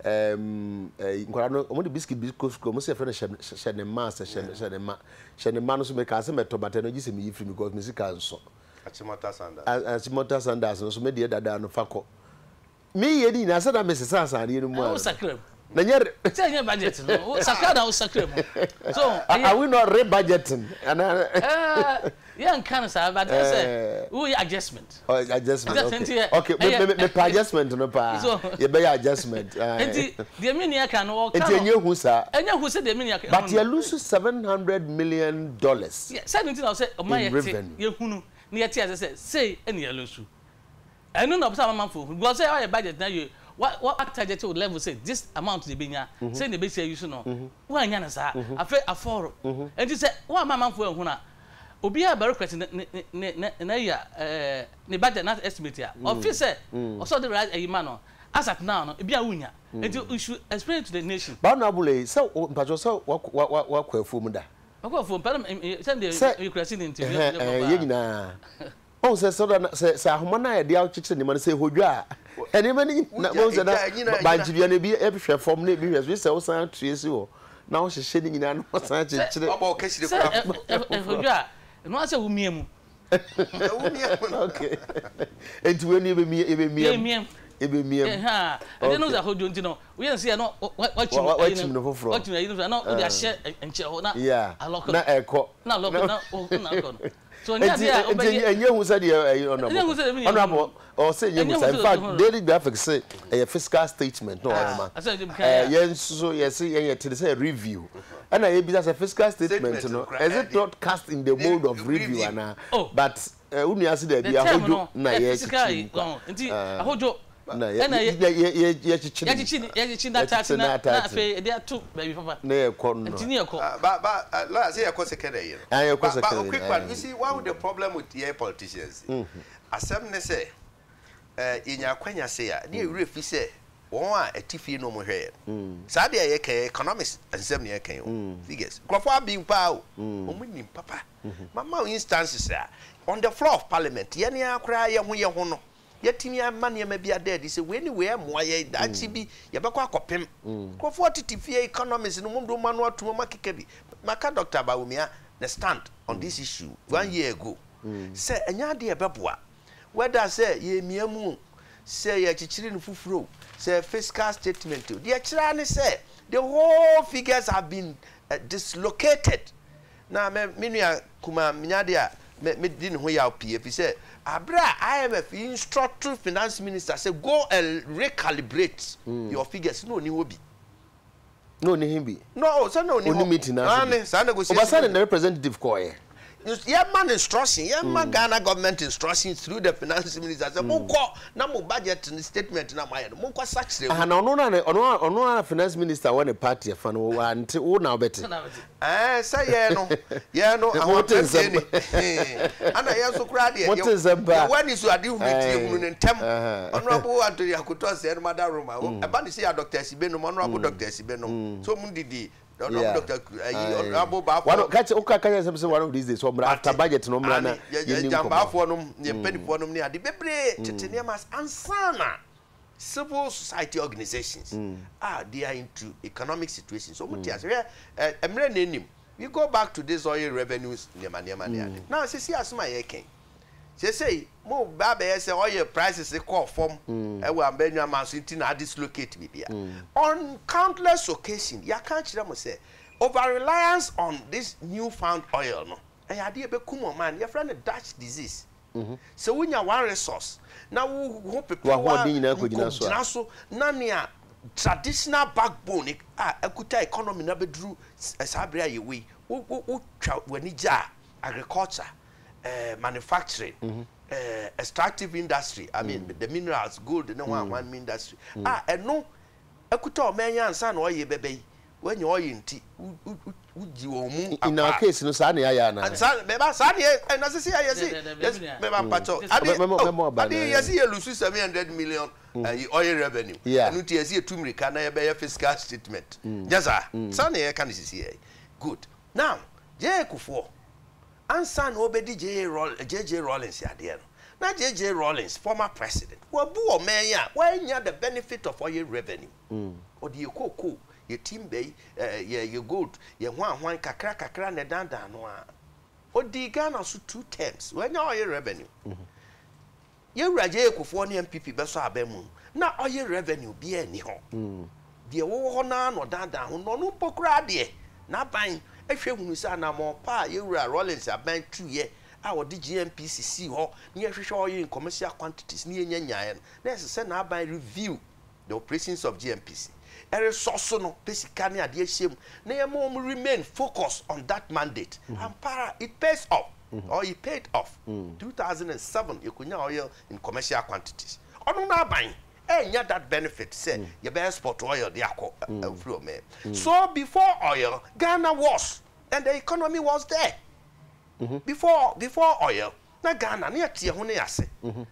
Nkwadaa no wɔn de biscuit bi kɔ sukuu wɔn sɛ yɛfrɛ no hyɛ hyɛ ne mma sɛ hyɛ hyɛ ne mma hyɛ ne mma no so mɛka sɛ mɛtɔ but ɛno gye sɛ meyi firi because me sika nso. Achimota Sandals. Achimota Sandals no so me deɛ dada no fa kɔ. Me yɛ ne nyinaa sɛ na me sesa asadeɛ no mu a. Wo sakra mu. Na nyɛ. Sɛ nyɛ budget no, wo sakra na wo sakra mu. So. Are we not re-budgeting? Ana. Yɛ nka no saa, but yɛ sɛ wo yɛ adjustment. Oh, adjustment, okay. Okay, me me me pa adjustment no paa. So. Yɛ bɛ yɛ adjustment. Nti deɛ mi nua ka no, ɔka no. Nti enye hu saa. Enye hu sɛ deɛ mi nua ka. But yɛ lose $700 million. Sɛ ne ti na ɔsɛ ɔma yɛ te yɛ hunu na yɛ te ase sɛ sei ɛna yɛ lose. Ɛno na ɔpɛ sɛ amanfoɔ hu because sɛ ɔyɛ budget na yɛ wa wa target wo level sɛ this amount na ebenya sɛ na ebesi ayi so no woannya no saa afei afɔro nti sɛ woamma amanfoɔ anhu no a obiara bɛ request ne ne ne ne n'ayi a ɛɛ ne budget na estimate a ɔfeel sɛ ɔsɛ ɔde right ayi ma no as at now no ebi a wonnya nti you should explain to the nation. Ba honourable ei sɛ wo mpakyɛw sɛ wa wa wa wakɔ afuom da? Makɔ afuom pɛ na sɛ me Sɛ deɛ meyɛ kurasini nti ɛhɛn mekɔ ɛhɛn paa. yɛn nyinaa. Wahu sɛ sɛ na sɛ sɛ ahoma no a yɛde akyekyere nneɛma no sɛ ɛhɔ dwa a, nneɛma no nyina wahu sɛ na bankye dua no ebi hwɛ fam na ebi hwɛ so gye sɛ wosan tue si hɔ na wohyehyɛ ne nyinaa na wosan kyekyere. Sɛ ɛhɔ dwa a, ɛno ara sɛ womia mu. Okay. Enti wei no yɛbɛmia yɛbɛmia mu. Yɛbɛmia mu. Ɛdeɛ no sɛ ahodwo nti no woyɛ no sɛ na wakyim wakyim no foforɔ. Wakyim ayi no foforɔ na wode ahyɛ nkyɛn hɔ na alɔko. Na ɛkɔ. Na alɔko na akɔ no. So ɛnyɛ Enti adeɛ a enti wobɛyɛ. ɛnyɛ hu sɛ deɛ ɛyi Ɛnyɛ hu honourable sɛ deɛ menyɛ hu. honourable ɔsɛ ɛnyɛ hu Ɛnyɛ sa hu in sɛ fact deɛ Daily Graphic se ɛyɛ fiscal statement na ɔwɔ ma Ah, asɛ deɛ mekan ɛɛ yɛn nso so yɛse yɛn yɛ te ne sɛ review ɛna yɛbisa sɛ fiscal statement no is it not cast in the mold of review anaa Oh. but ɛɛ wo nua se The daabi term ahodwo no na yɛ fiscal yɛkyekyere yi mu kwa ɔn nti ɛɛ ahodwo na yɛ ɛna yɛ yɛ yɛ yɛ yɛkyekyere mu yɛkyekye yɛkyekye na ataate yɛkyekyere na na na ataate afei yɛde ato baabi papa na yɛkɔ no nti ne yɛkɔ. Ah, ba ba uh, lawyer say yɛkɔ second ɛyi no. Ah, yɛkɔ Ba ba second a ɛyi quick no, one. aye. You see, one of the problem with yɛn politicians. Asɛm ne sɛ, eh, yɛnya akwanya sei a, ne yɛ werɛ fi sɛ wɔn a ɛte fie na wɔn hwɛ yɛn. Saa deɛ yɛka yɛ economics nsɛm na yɛka yi o. Figures. Nkurɔfoɔ aben paa o. Wɔn nim papa. Mama wo instances a, on the floor of parliament, yɛn ara koraa yɛn ho yɛn ho no, Yɛatumi ama nneɛma bi ada adi sɛ wei ne wei mmoa yɛn, daakye bi yɛbɛkɔ akɔpem. Nkurɔfoɔ tete fie economists no, wɔde wɔn ano atom, wɔakeka bi. Maka Doctor Bawumia ne stand on this issue one year ago sɛ ɛnyɛ adeɛ a ɛbɛboa whether sɛ yɛremia mu o, sɛ yɛrekyekyere no foforɔ o, sɛ fiscal statement o, deɛ ɛkyerɛ ara ne sɛ the whole figures have been dislocated. Na me me nua kumaa menya ade a me medi ne ho yaw pii efisɛ bere a IMF instruct finance minister sɛ go and recalibrate your figures na onni hɔ bi. Na onni he bi? No, oh, sɛ na onni hɔ. Onni meeting no ase bi. Aane, saa negotiation Ɔbasa ne ne representative kɔɔeɛ. Yɛma no instruction, yɛma Ghana government instruction through the finance minister sɛ monkɔ na mo budget no statement no a moayɛ no monkɔ sakyera mu. Aha na ɔno na ne ɔno ɔno na finance minister wɔ ne party ɛfa no wante wo na wobɛte. Ɛɛ sɛ yɛn no yɛn no Mote ahoɔpɛ nsɛm. ni ana yɛn nso koraa deɛ Mote nsɛm paa. yɛwɔ ani so ade hunu nti yɛhunu ne ntɛm. Ɛɛ. Honourable Anthony Akoto Osei nom ada Roma ɛba ne sɛ yɛ Dr. Asibe nom Honourable Dr. Asibe nom sɛ ɔmo didi Honourable Dr. ayi Honourable Baafoɔ One ka kyerɛ woka ka kyerɛ sɛ one of these days ɔmmra after budget no ɔmmra na yɛnni nkɔmmɔ. Gyambaafoɔ nom yɛn mpanimfoɔ nom ne ade bebree tete nneɛma ase ansa na civil society organizations a they are into economic situations wɔn ti ase hwɛ ɛ mmerɛ na enim we go back to this oil revenues nneɛma nneɛma ne ade na sisi asem a yɛkɛn sesei mo ba abɛyɛ sɛ oil prices kɔɔ fam ɛwɔ amba nneɛma so nti na adislocate bibia on countless occasion yɛaka akyerɛ mo sɛ over reliance on this new found oil no ɛyɛ adeɛ ɛbɛkum ɔman yɛfrɛ no Dutch disease. Sɛ wonya one resource na wo ho pepe wo a W'ahoɔden nyinaa kɔgyina so a. nkɔgyina so na nea traditional backbone a akuta economy no abɛduru saa bere a yɛwɔ yi, wo wo wotwa w'ani gya a, agriculture, eh, manufacturing, eh, extractive industry, I mean the minerals, gold ne hwan hwan industry a ɛno akuta ɔman yi ansa na ɔye bɛba yi, Woanya ɔye nti wogye wɔn mu In our akwaa. case no saa na yɛayɛ anaa? Saa mɛba saa na yɛ na sisi yɛ yɛsi yɛsi mɛba mpakyɛw ade oh ade yɛsi yɛ lusu 700 million ayi oil revenue ɛno nti yɛsi yɛtu mirika na yɛbɛyɛ fiscal statement nyɛ saa saa na yɛka no sisi yɛ good now JA Kufuor ansa na ɔbɛdi JA Roll JJ Rawlings adeɛ no na JJ Rawlings former president wabu ɔman yi a wanya the benefit of oil revenue Ɔde yɛ kookoo, yɛ timber yi, yɛ yɛ gold, yɛ hwan hwan kakra kakra na ɛdandan no ara. Ɔdii Ghana so two terms, wanya oil revenue. Yɛn Wura J.A. Kufuor ne NPP bɛsɔ aba mu no, na oil revenue biara nni hɔ. Deɛ ɛwɔ hɔ no ara na ɔdandan ho, na ɔno mpo koraa deɛ, n'aban hwɛ hunu sɛ anammɔn pa a yɛn Wura Rawlings aban tuiɛ a ɔde GNPC sii hɔ na yɛhwehwɛ oil in commercial quantities na yɛnya nyaeɛ no, na ɛsɛ sɛ n'aban review the operations of GNPC ɛresɔ so no pɛ sika ne adeɛ hyɛ mu na yɛma wɔn remain focus on that mandate. Ampa ara it pays off. Or it paid off. 2007 yɛkɔnya oil in commercial quantities. Ɔno n'aban ɛnya that benefit sɛ yɛbɛ export oil de akɔ afiri ɔman mu. So before oil, Ghana was and the economy was there. Before oil, na Ghana na yɛte yɛn ho ne yɛn ase.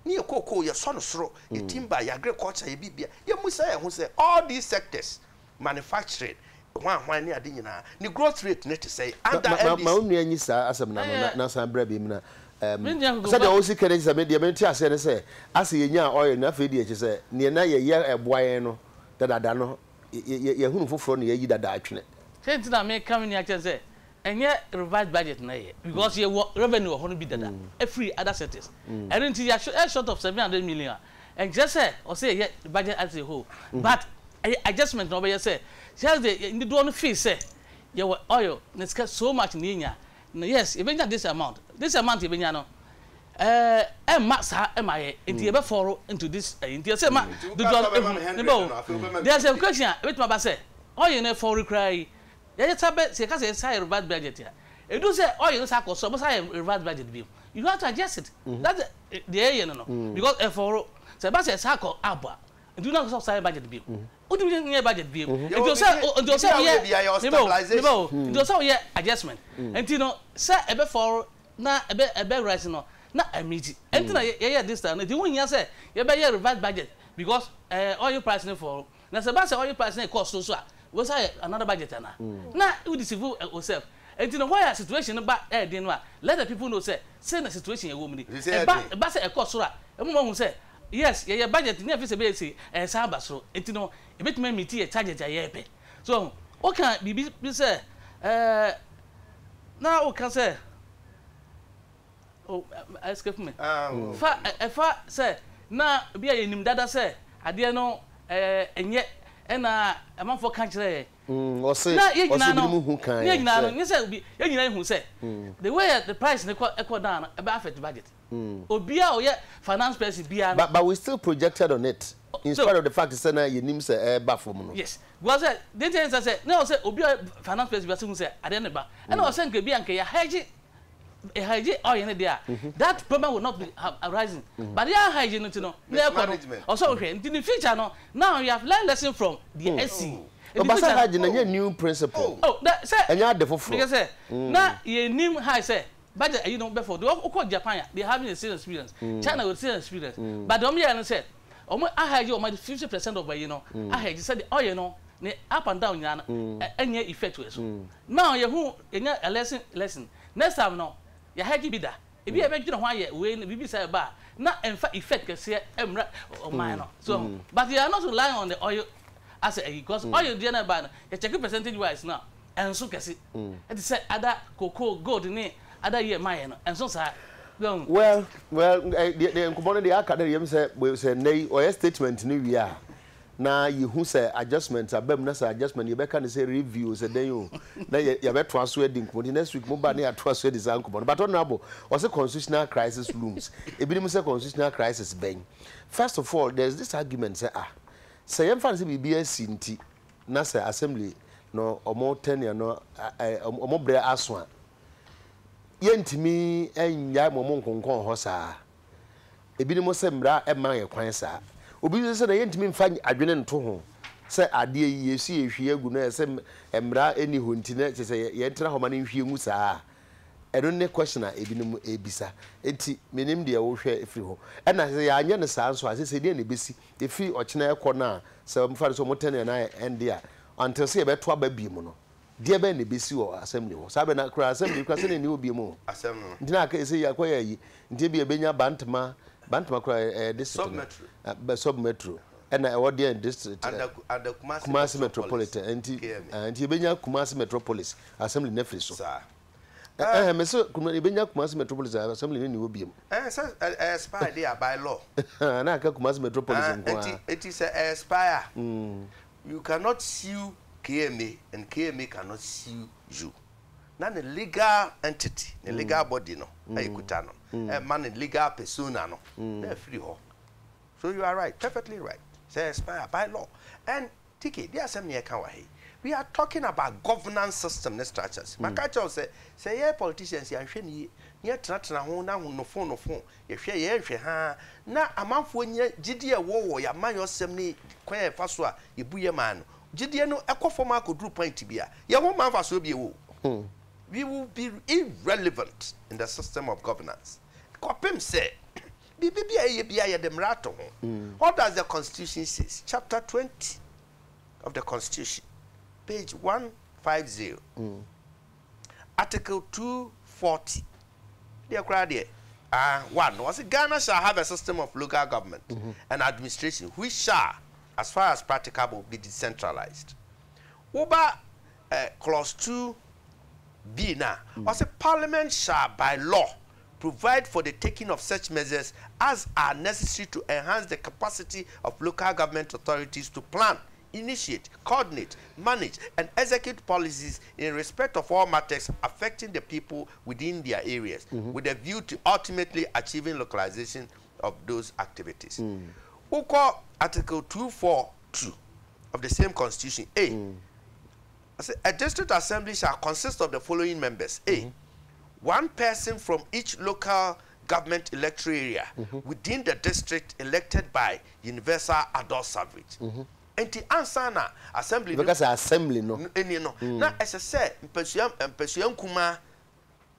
Ne yɛ cocoa yɛsɔ no soro, yɛ timber, yɛ agriculture, yɛ bibia. Yɛmmusa yɛn ho sɛ all these sectors, manufacturing, hwan hwan ne ade nyinaa, ne growth rate no te sɛn under Ma ma wo NDC? nua nyi saa asɛm no ano na na san bra biom na um, Me nua sɛdeɛ Kokoba. wosi ka no kyerɛ sɛ me deɛ mente aseɛ ne sɛ asɛ yɛnyaa oil no afei deɛ kyerɛ sɛ neɛ na yɛyɛ ɛboa yɛn no dadaada no yɛ yɛ yɛhunu foforɔ na yɛayi dada atwene. Sɛ nti na meka me nua kyerɛ no sɛ ɛnyɛ revised budget na ɛyɛ because yɛwɔ revenue wɔ hɔ no bi dada ɛfiri other sectors ɛno nti yɛ short of 700 million a, ɛnkyerɛ sɛ ɔsɛ yɛyɛ budget as a whole, but ɛyɛ adjustment na ɔbɛyɛ sɛ sɛ de dodoɔ no fee sɛ yɛwɔ oil na sika so much na yɛnya na yes, yɛbɛnya this amount, this amount yɛbɛnya no ɛmma saa ɛma yɛ nti yɛbɛ fall into this ɛyi nti ɛsɛ ma dodoɔ no ehu ne bɛ o. There's a question a ebɛtumi aba sɛ oil no ɛfɔre koraa yi, yɛyɛ sa bɛ sɛ yɛka sɛ yɛsa yɛ revised budget a, edu sɛ oil no sa akɔ so a, wɔsa yɛ revised budget bi, you have to adjust it. That's deɛ yɛyɛ no, because ɛfɔre sɛ ɛba sɛ ɛsa akɔ up a, nti wɔn akɔ sa yɛ budget bi, wotumi nyɛ budget bi nti ɔsɛ ɔyɛ ne bɛ o, ne bɛ o, nti ɔsɛ ɔyɛ adjustment. Nti no sɛ ɛbɛ fɔre na ɛbɛ rise no na ɛmiti nti na yɛyɛ this time nti wɔn nyɛ sɛ yɛbɛyɛ revised budget because oil price ne fɔre. Na sɛ ɛba sɛ oil price ne kɔ soro so a, wɔsa yɛ another budget ana na wo deceive yourself. Nti no why a situation no ba ɛɛden no a, let the people know sɛ sɛ na situation yɛ wɔ mu ni. Ɛba sɛ ɛkɔ soro a, ɛmu ma hu sɛ yes, yɛyɛ budget ne yɛfi sɛ bɛyɛ sei, ɛsan aba soro nti no ebɛtumi ameet yɛ target a yɛrepɛ so. Woka biribi bi sɛ na woka sɛ, oh, escape me, fa ɛfa sɛ na bi a yɛnim dada sɛ adeɛ no ɛnyɛ ɛna amanfoɔ ka kyerɛ yɛn. Ɔse na yɛn ɔse nyinaa no binom hu kan ne yɛn nyinaa no sɛ nyɛ sɛ obi yɛn nyinaa hu sɛ the way the price ne kɔ ɛkɔ down no, ɛbɛ affect budget. Obiara a ɔyɛ finance person biara no. But we still projected on it in so spite of the fact sɛ na yɛnim sɛ ɛreba fam no. Yes, because sɛ deɛ nti sɛ na ɔsɛ obi a ɔyɛ finance person biara sɛ hu sɛ adeɛ no ba ɛna ɔsɛ nka bi a nka yɛ hedge, hedge oil ne deɛ a, that problem will not be arising, but yɛ hedge no ti no na ɛkɔ no ɔsɛ ɔhwɛ nti ne future no. Now you have learned lesson from deɛ asi nti Ɔba sɛ future no. hedge no ɛnyɛ new principle. Oh, na sɛ ɛnyɛ ade foforɔ. Mekɛ sɛ na yɛnim high sɛ budget ayi no bɛfɔ de wokɔ Japan a, they having the same experience, China with the same experience, but deɛ wɔn yɛ no sɛ wɔn ahedge wɔn 50% of ayi no, ahedge sɛ de oil no ne up and down nyinaa no ɛnyɛ effect wɔ so. Now yɛhu yɛnya a lesson. Next time no yɛ hedge bi da ebi a yɛbɛdwene ho ayɛ wei no biribi sɛ ɛba a na ɛmfa effect kɛseɛ ɛmmra ɔman no so, but you are not relying on the oil as a because oil deɛ na ɛba no, yɛ check percentage wise no a, ɛnso kɛse ɛte sɛ ada cocoa, gold ne ada yɛ ma yɛ no, ɛnso saa. Well, deɛ nkɔmɔ no deɛ aka no yɛm sɛ nnɛ yi ɔyɛ statement no wie a, na yɛhu sɛ adjustment aba mu, na sɛ adjustment yɛbɛka no sɛ review sɛ dɛn o, na yɛbɛtoa so adi nkɔmɔ. Nti next week mo ba ne yɛatoa so adi saa nkɔmɔ no. But honorable ɔsɛ constitutional crisis looms. Ebinom sɛ constitutional crisis bɛn? First of all, there is this argument sɛ, ah, sɛ yɛmfa no sɛ biribi asi nti na sɛ assembly no ɔmo tenure no ɔmo brɛ aso a, yɛntumi nnyae ma ɔmo nkonkɔn hɔ saa. Ebinom sɛ mmara ɛma yɛ kwan saa. Obi nso sɛ na yɛntumi mfa adwene nto ho sɛ adeɛ yi yɛsi yɛhwie agu no, ɛsɛ mmara ɛni hɔ nti na kyerɛ sɛ yɛntena hɔ ma no nhwie ngu saa. Ɛno ne question a ebinom ebisa. Nti menim deɛ wohwɛ efiri hɔ. Ɛna sɛ yɛanyɛ no saa nso a, sɛ deɛ na ebesi efiri ɔkyena ɛkɔ no a, sɛ mfa no sɛ ɔmo tɛn na ɛnde a, until sɛ yɛbɛto aba biem no, deɛ bɛn na ebesi wɔ assembly hɔ saa bɛ na kura assembly kura sɛ na ɛni hɔ biem o? Asɛm no. Nti na aka sɛ yɛakɔ yɛ ayi nti ebi ebenya Bantama, Bantama kura ɛyɛ district no. Sub-metro. Sub metro ɛna ɛwɔ deɛ district. Under Kumasi. Kumasi Metropolitan nti KMA. Nti ebenya Kumasi Metropolis assembly na firi so. Saa. Ɛhɛn mɛ sɛ ebenya Kumasi Metropolis assembly ne ni hɔ biem. Sɛ ɛ expire de a, by law. Na aka Kumasi Metropolis Ah, nko nti ara. Nti sɛ ɛ expire, you cannot sue KMA and KMA cannot sue you. Na ne legal entity, ne legal body no a ekuta no, ɛma ne legal persona no na afiri hɔ. So you are right, perfectly right. Sɛ expire by law. And TK, deɛ asɛm ne yɛka wɔ ha yi. We are talking about governance system ne structures. Maka akyerɛ wo sɛ, sɛ yɛn politicians yɛanhwɛ no yie na yɛtenatena ho na nofo nofo yɛhwɛ yɛn nhwɛ haa na amanfoɔ nya gyidie a ɛwɔ wɔ yɛn amanyɔsɛm ne kwan a yɛfa so a yɛbu yɛn man no, gyidie no ɛkɔ fam ara kɔduru point bi a, yɛn ho mma mfasoɔ bio o. We will be irrelevant in the system of governance kɔpem sɛ biribi bi a yɛyɛ biara yɛde mmara ato ho. What does the constitution says? Chapter 20 of the constitution, page 150, article 240, deɛ koraa deɛ, ah, one, wɔse Ghana shall have a system of local government and administration which shall, as far as practicable, be decentralized. Woba eh, clause 2B no a, ɔse Parliament shall by law provide for the taking of such measures as are necessary to enhance the capacity of local government authorities to plan, initiate, coordinate, manage and execute policies in respect of all matters affecting the people within their areas with a view to ultimately achieving localization of those activities. Wokɔ Article 242 of the same constitution, A, ɔse a district assembly shall consist of the following members, A, one person from each local government electoral area within the district elected by universal adult suffrage. Enti ansa na assembly no Yɛbɛka sɛ assembly no. ni no, na ɛsɛ sɛ mpasua mpasua nkumaa,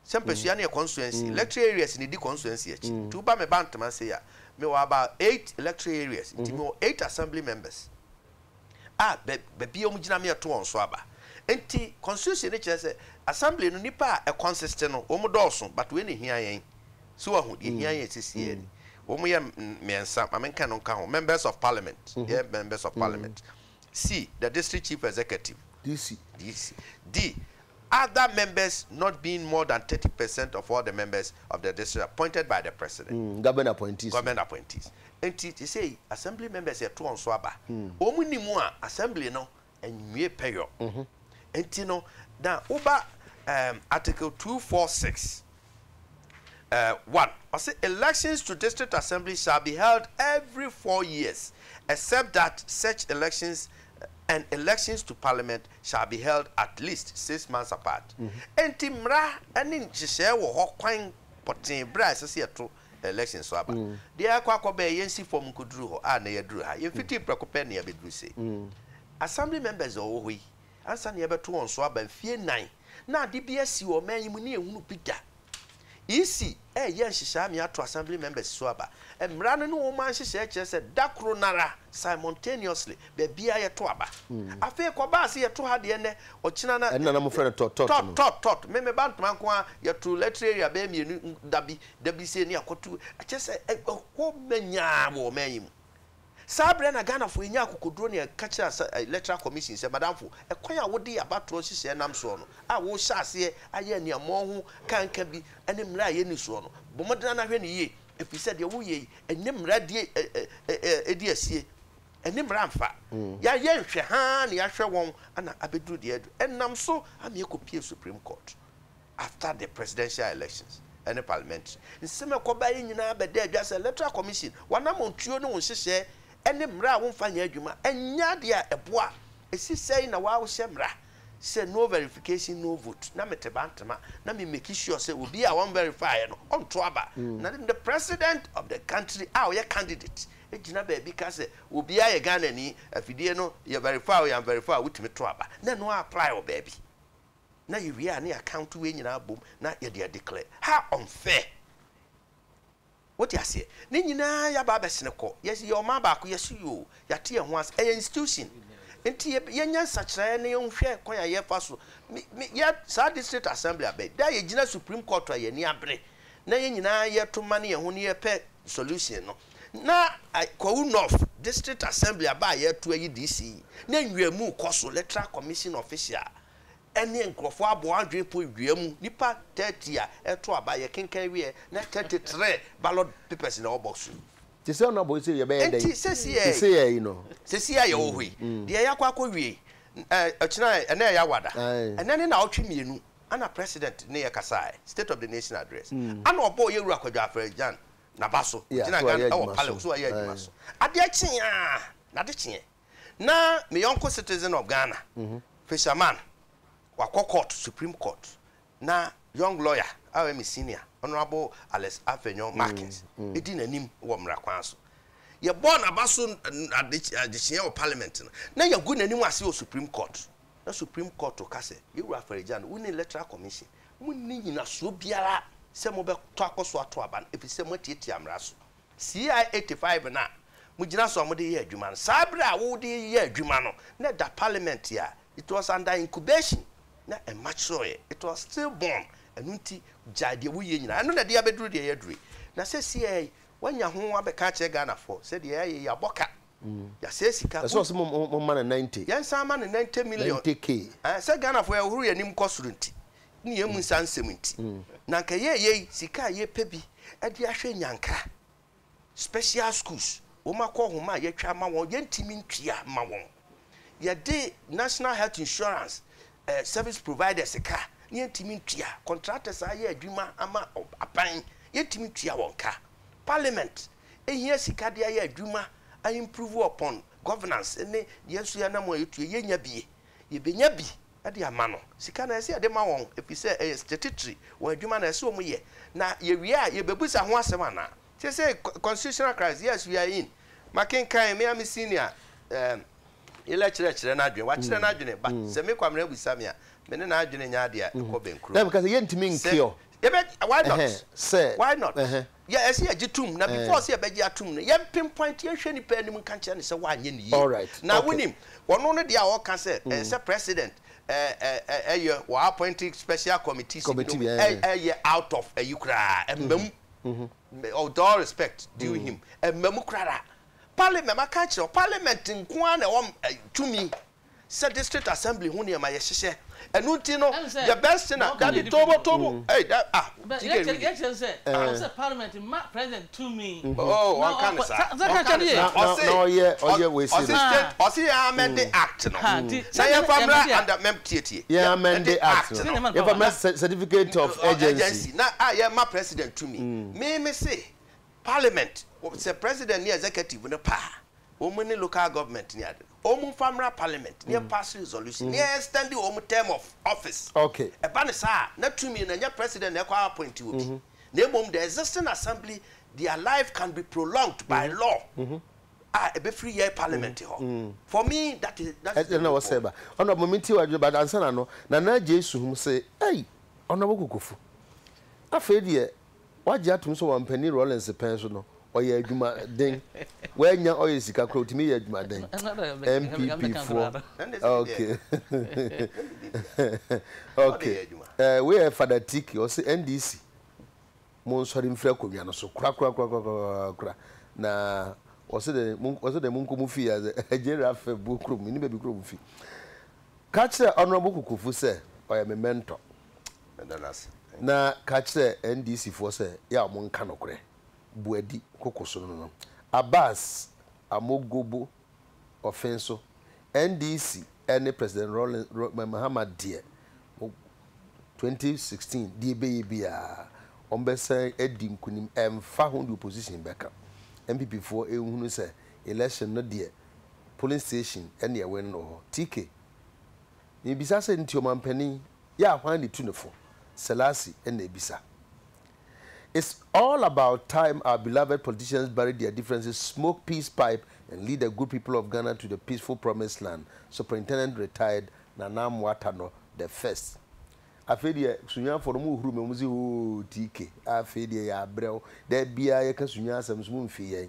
sɛ mpasua no yɛ constituency, electoral areas na ɛdi constituency akyi. Nti woba me Bantama sei a, mewɔ about eight electoral areas, nti mewɔ eight assembly members. a baabi a wɔgyina ma yɛto wɔn so aba. Nti constitution no kyerɛ sɛ assembly no nipa a ɛconsist no wɔn dɔɔso but wei na ehia yɛn. So wahu deɛ ehia yɛn sisi yɛn ni. Wɔn yɛ mmiɛnsa ma menka no nka ho members of parliament yɛ members of parliament. C the district chief executive. DC. DC. D other members not being more than 30% of all the members of the district appointed by the president. Government appointees. Government appointees. Enti seesei assembly members yɛto wɔn so aba. Wɔn nni mu a assembly no nwie pɛyɔ. Enti no na woba um, article 246 uh, 1 ɔse elections to district assembly shall be held every 4 years except that such elections and elections to parliament shall be held at least 6 months apart. Enti mmara ne nhyehyɛe wɔ hɔ kwan pɔtee berɛ a ɛsɛ sɛ yɛto election so aba. Deɛ akɔ akɔ bɛyɛ yɛnsi fam nkɔduru hɔ a na yɛaduru ha. Yɛmfitii prɛko pɛ na yɛabɛduru sei. Assembly members a wɔwɔ hɔ yi, ansa na yɛbɛto wɔn so aba mfie nnan na ade bi asi wɔ ɔman yi mu ne yɛnhunu bi da. EC reyɛ nhyehyɛe ama yɛato assembly members so aba. Mmara no ne wɔn nhyehyɛe kyerɛ sɛ da koro no ara, simultaneously, baabiara yɛto aba. Afei kɔbaa sɛ yɛto ha deɛ nnɛ, ɔkyena na. Ɛno na na mofrɛ no tɔt tɔt no. Tɔt tɔt tɔt. Me me ba ntoma nko ara, yɛto electoral area bɛyɛ mmienu da bi, da bi sei ne yɛakɔto. Kyerɛ sɛ ɛhɔ manyaa wɔ ɔman yi mu. Saa berɛ na Ghanafoɔ yɛnya akokoduro na yɛka kyerɛ asa Electoral Commission sɛ, Madamfo, ɛkwan a wode abatoɔ nhyehyɛeɛ nam soɔ no, a worehyɛ aseɛ ayɛ aniammɔn ho kanka bi ne mmara a yɛnni soɔ no, bɔ mmɔden ara na hwɛ no yie, ɛfiri sɛ deɛ woreyɛ yi, ɛne mmara die ɛ ɛ ɛ di asie, ɛne mmara mfa. Yɛayɛ nhwɛhaa na yɛahwɛ wɔn na abɛduru deɛ aduru. Ɛnam so ama yɛkɔpue Supreme Court. After the presidential elections ɛne parliamentary nsɛm a ɛkɔbaeɛ nyinaa bɛdaa dwa sɛ Electoral Commission, w'anammɔntuo ne wo nhyehyɛɛ ɛne mmara a womfa nyɛ adwuma ɛnyɛ adeɛ a ɛboa. Ɛsi sɛn na woahyɛ mmara sɛ no verification no vote na mete Bantama na me make sure sɛ obi a wɔn verify no ɔnto aba na the president of the country a ɔyɛ candidate gyina baabi ka sɛ obiara yɛ Ghanani afidie no yɛ verify o yɛn verify o wotumi to aba na ɛno apply wɔ baabi. Na yɛwie a na yɛ account wei nyinaa abom na yɛde a declare. How unfair! Wote aseɛ? Ne nyinaa yɛaba abɛsene kɔ. Yɛse yɛ ɔman baako, yɛse yoo, yɛate yɛn ho ase. Ɛyɛ institution. Nti yɛ, yɛnyɛ nsakyeraeɛ na yɛnhwɛ kwan a yɛfa so. Me, me, yɛ, saa district assembly aba yi, da a yɛgyina Supreme Court a yɛn ani abere na yɛn nyinaa yɛto mane yɛn ho na yɛpɛ solution no, na Kwawu North district assembly aba a yɛreto ayi DC yi, na nwiamu rekɔ so, Electoral Commission official ɛne nkurɔfoɔ abɔ adwene po dua mu nipa 30 a ɛto aba yɛkenkan wieɛ na 33 ballot papers na ɛwɔ box mu. Te sɛ ɔno abɔ sɛ yɛbɛyɛ dɛn? Nti sɛsiɛ Te sɛ yɛ yi no. Sɛsiɛ a yɛwɔ hɔ yi deɛ yɛakɔ akɔ wie ɛɛ ɔkyena ɛnɛ ɛyɛ awada ɛnɛ ne naawɔtwe mmienu ana president ne yɛ kasaɛ state of the nation address ana ɔbɔɔ yɛ wura Kwadwo Afrɛ-Gyan naba so ɔgyina Ghana ɛwɔ palace so ɔyɛ adwuma so adeɛ kyeɛ a nade kyeɛ na me yɔnko citizen of Ghana. Fisherman wakɔ court, Supreme Court, na young lawyer a ɔyɛ me senior, Honourable Alex Afenyo Markins di n'anim wɔ mmara kwan so. Yɛbɔɔ n'aba so adekyeɛ wɔ Parliament no, na yɛagu n'anim ase wɔ Supreme Court. Na Supreme Court ka sɛ, Yɛwura Afari-Gyan, wo ne Electoral Commission, monni nyinasoɔ biara sɛ mobɛtɔ akɔ so ato aba no, ɛfiri sɛ moatiatia mmara so. CI 85 no a mogyina so a mode yɛ adwuma no, saa berɛ a wode reyɛ adwuma no, na ɛda Parliament a, it was under incubation, na ɛmatureɛ, it was still born, ɛno nti gyae deɛ woyɛ nyinaa. Ɛno na ɛde abɛduru deɛ yɛaduru yi. Na seesei yi, woanya ho abɛka akyerɛ Ghanafoɔ sɛ deɛ yɛayɛ yi, yɛabɔ ka, yɛasɛe sika. Ɛsɛ ɔse mo momma no 90. Yɛnsan mma no 90 million. 90K. Ɛɛ, sɛ Ghanafoɔ yɛhohoro yɛn anim kɔ soro nti, ne yɛn mu nsa nsɛm nti, na anka yɛreyɛ yi, sika a yɛpɛ bi de ahwɛ nyanka, special schools, wɔn akɔ nhoma a yɛatwa ama wɔn, yɛntumi ntua mma wɔn. Yɛde National Health Insurance eh, service providers ka, ne yɛntumi ntua. Contractors a ayɛ adwuma ama aban, yɛntumi ntua wɔn ka. Parliament ehia sika de ayɛ adwuma, a improve upon governance ne yɛn nso yɛn anamɔ a yɛtu, yɛnya bi. Yɛbɛnya bi de ama no. Sika no, ɛsɛ sɛ yɛde ma wɔn, ɛfiri sɛ ɛyɛ statutory, wɔn adwuma no, ɛsɛ sɛ wɔyɛ. Na yɛwie a, yɛbɛbisa ho asɛm anaa? Seesei constitutional crisis, yes, we are in. Makenkan, me ara me senior, um, Yelɛ kyerɛkyerɛ n'adwene, wakyerɛ n'adwene, but sɛ me Kwamina bisa me a, me ne n'adwene nyɛ adeɛ a ɛkɔ bɛnkuro. Na meka sɛ yɛntumi Sɛ, nkeɔ. yɛbɛ, why not? Ɛhɛn, sɛ, Why not? ɛhɛn. Yɛ, ɛsɛ yɛgye tom, na before sɛ yɛbɛgye atom no, yɛn pinpoint, yɛnhwɛ nipa anim nka nkyerɛ no sɛ wanyɛ no yie. Alright, Na okay. wonim, ɔno no deɛ a ɔka sɛ, ɛɛ, sɛ president, ɛɛ, ɛɛ, ɛyɛ, wɔ appoint special committees Committee binom, bi, ɛɛ. ɛyɛ out of ɛyi koraa, ɛmma mu. With all respect due him, ɛmma mu koraa. Parliament, maka akyerɛ wo, parliament nko ara na ɛwɔ tumi sɛ district assembly ho nneɛma yɛhyehyɛ. Ɛno nti no, Ɛne sɛ, the best thing a, deɛ ɔka no dabi, yɛ tobo, different o. tobo, ei, da, ah, But TK yɛkyerɛ read it. yɛkyerɛ sɛ, ɔwɔ sɛ parliament ma president tumi Oh, na ɔnka no ɔkɔ saa. sa sɛ ka Ɔnka kyerɛ no no yie. saa. Na, na, Ɔse, na ɔyɛ, ɔ, ɔyɛ wei sei ɔse no. state, Ah. ɔse yɛn amend act no. Ha, nti Na sɛdeɛ yɛmfa yɛmfa mmra deɛ under, mɛm, tietie. Yɛn Yɛ, amend ɛde act act no. no. Sɛdeɛ ɛma no Yɛmfa power. mmra Na certificate of Ɔ, agency. agency, na a yɛma president tumi. Me, me se, Parliament, sɛ president ne executive no pɛ a, wɔn ne local government ne ade no, wɔn mfa mmra parliament na yɛ pass resolution na yɛ extend wɔn term of office. Okay. Ɛba no saa a, na tumi no ɛnyɛ president na ɛkɔ appoint obi, na mmom the existing assembly, their life can be prolonged by law a ɛbɛfiri yɛ parliament hɔ. For me, that is, that is the Ɛna way wɔsɛ forward. ba. Honourable me ntie w'adwene but ansa na no, Nana Adjei Suhum se, ei, Honourable Kokofu, afei deɛ Wagye atom sɛ ɔmampanin Rawlings pɛn so no, ɔyɛ adwuma den. Wannya ɔyɛ sika koraa, otumi yɛ adwuma den. NPP foɔ, okay. Okay. Eh, wei yɛ Fada Tiki, ɔse NDC, monsɔre mfiri akonnwa no so korakorakorakorakora. Na ɔse dɛ, ɔse dɛ monkɔ mo fie, Agye Raphael buo kurom, menni baabi kurom fi. Ka kyerɛ Honourable Kokofu sɛ ɔyɛ me mentor. Meda no ase. Na ka kyerɛ NDC foɔ sɛ yɛ a wɔn nka nokorɛ. Boadi koko so no no. Abbas Amogobo Ɔfen so NDC ne President Rawlings Mahama deɛ mo 2016 deɛ ɛbɛyɛ biara wɔn bɛsan adi nkunim ɛnfa ho deɛ opposition bɛka. NPP foɔ nhunu sɛ election no deɛ polling station ɛne ɛwin no wɔ hɔ. TK mebisa sɛ nti ɔmanpanin yɛ a hwan na etu ne fo? Selasi na ebisa. It's all about time our beloved politicians bury their differences, smoke peace pipe and lead the good people of Ghana to the peaceful promised land. Superintendent retired Nana Amoah the first. Afei deɛ Sunyanifoɔ no mo huru me, wɔn se hoo TK, afei deɛ yɛabrɛ wo, da biara yɛka Sunyani asɛm so mo mfi yɛn.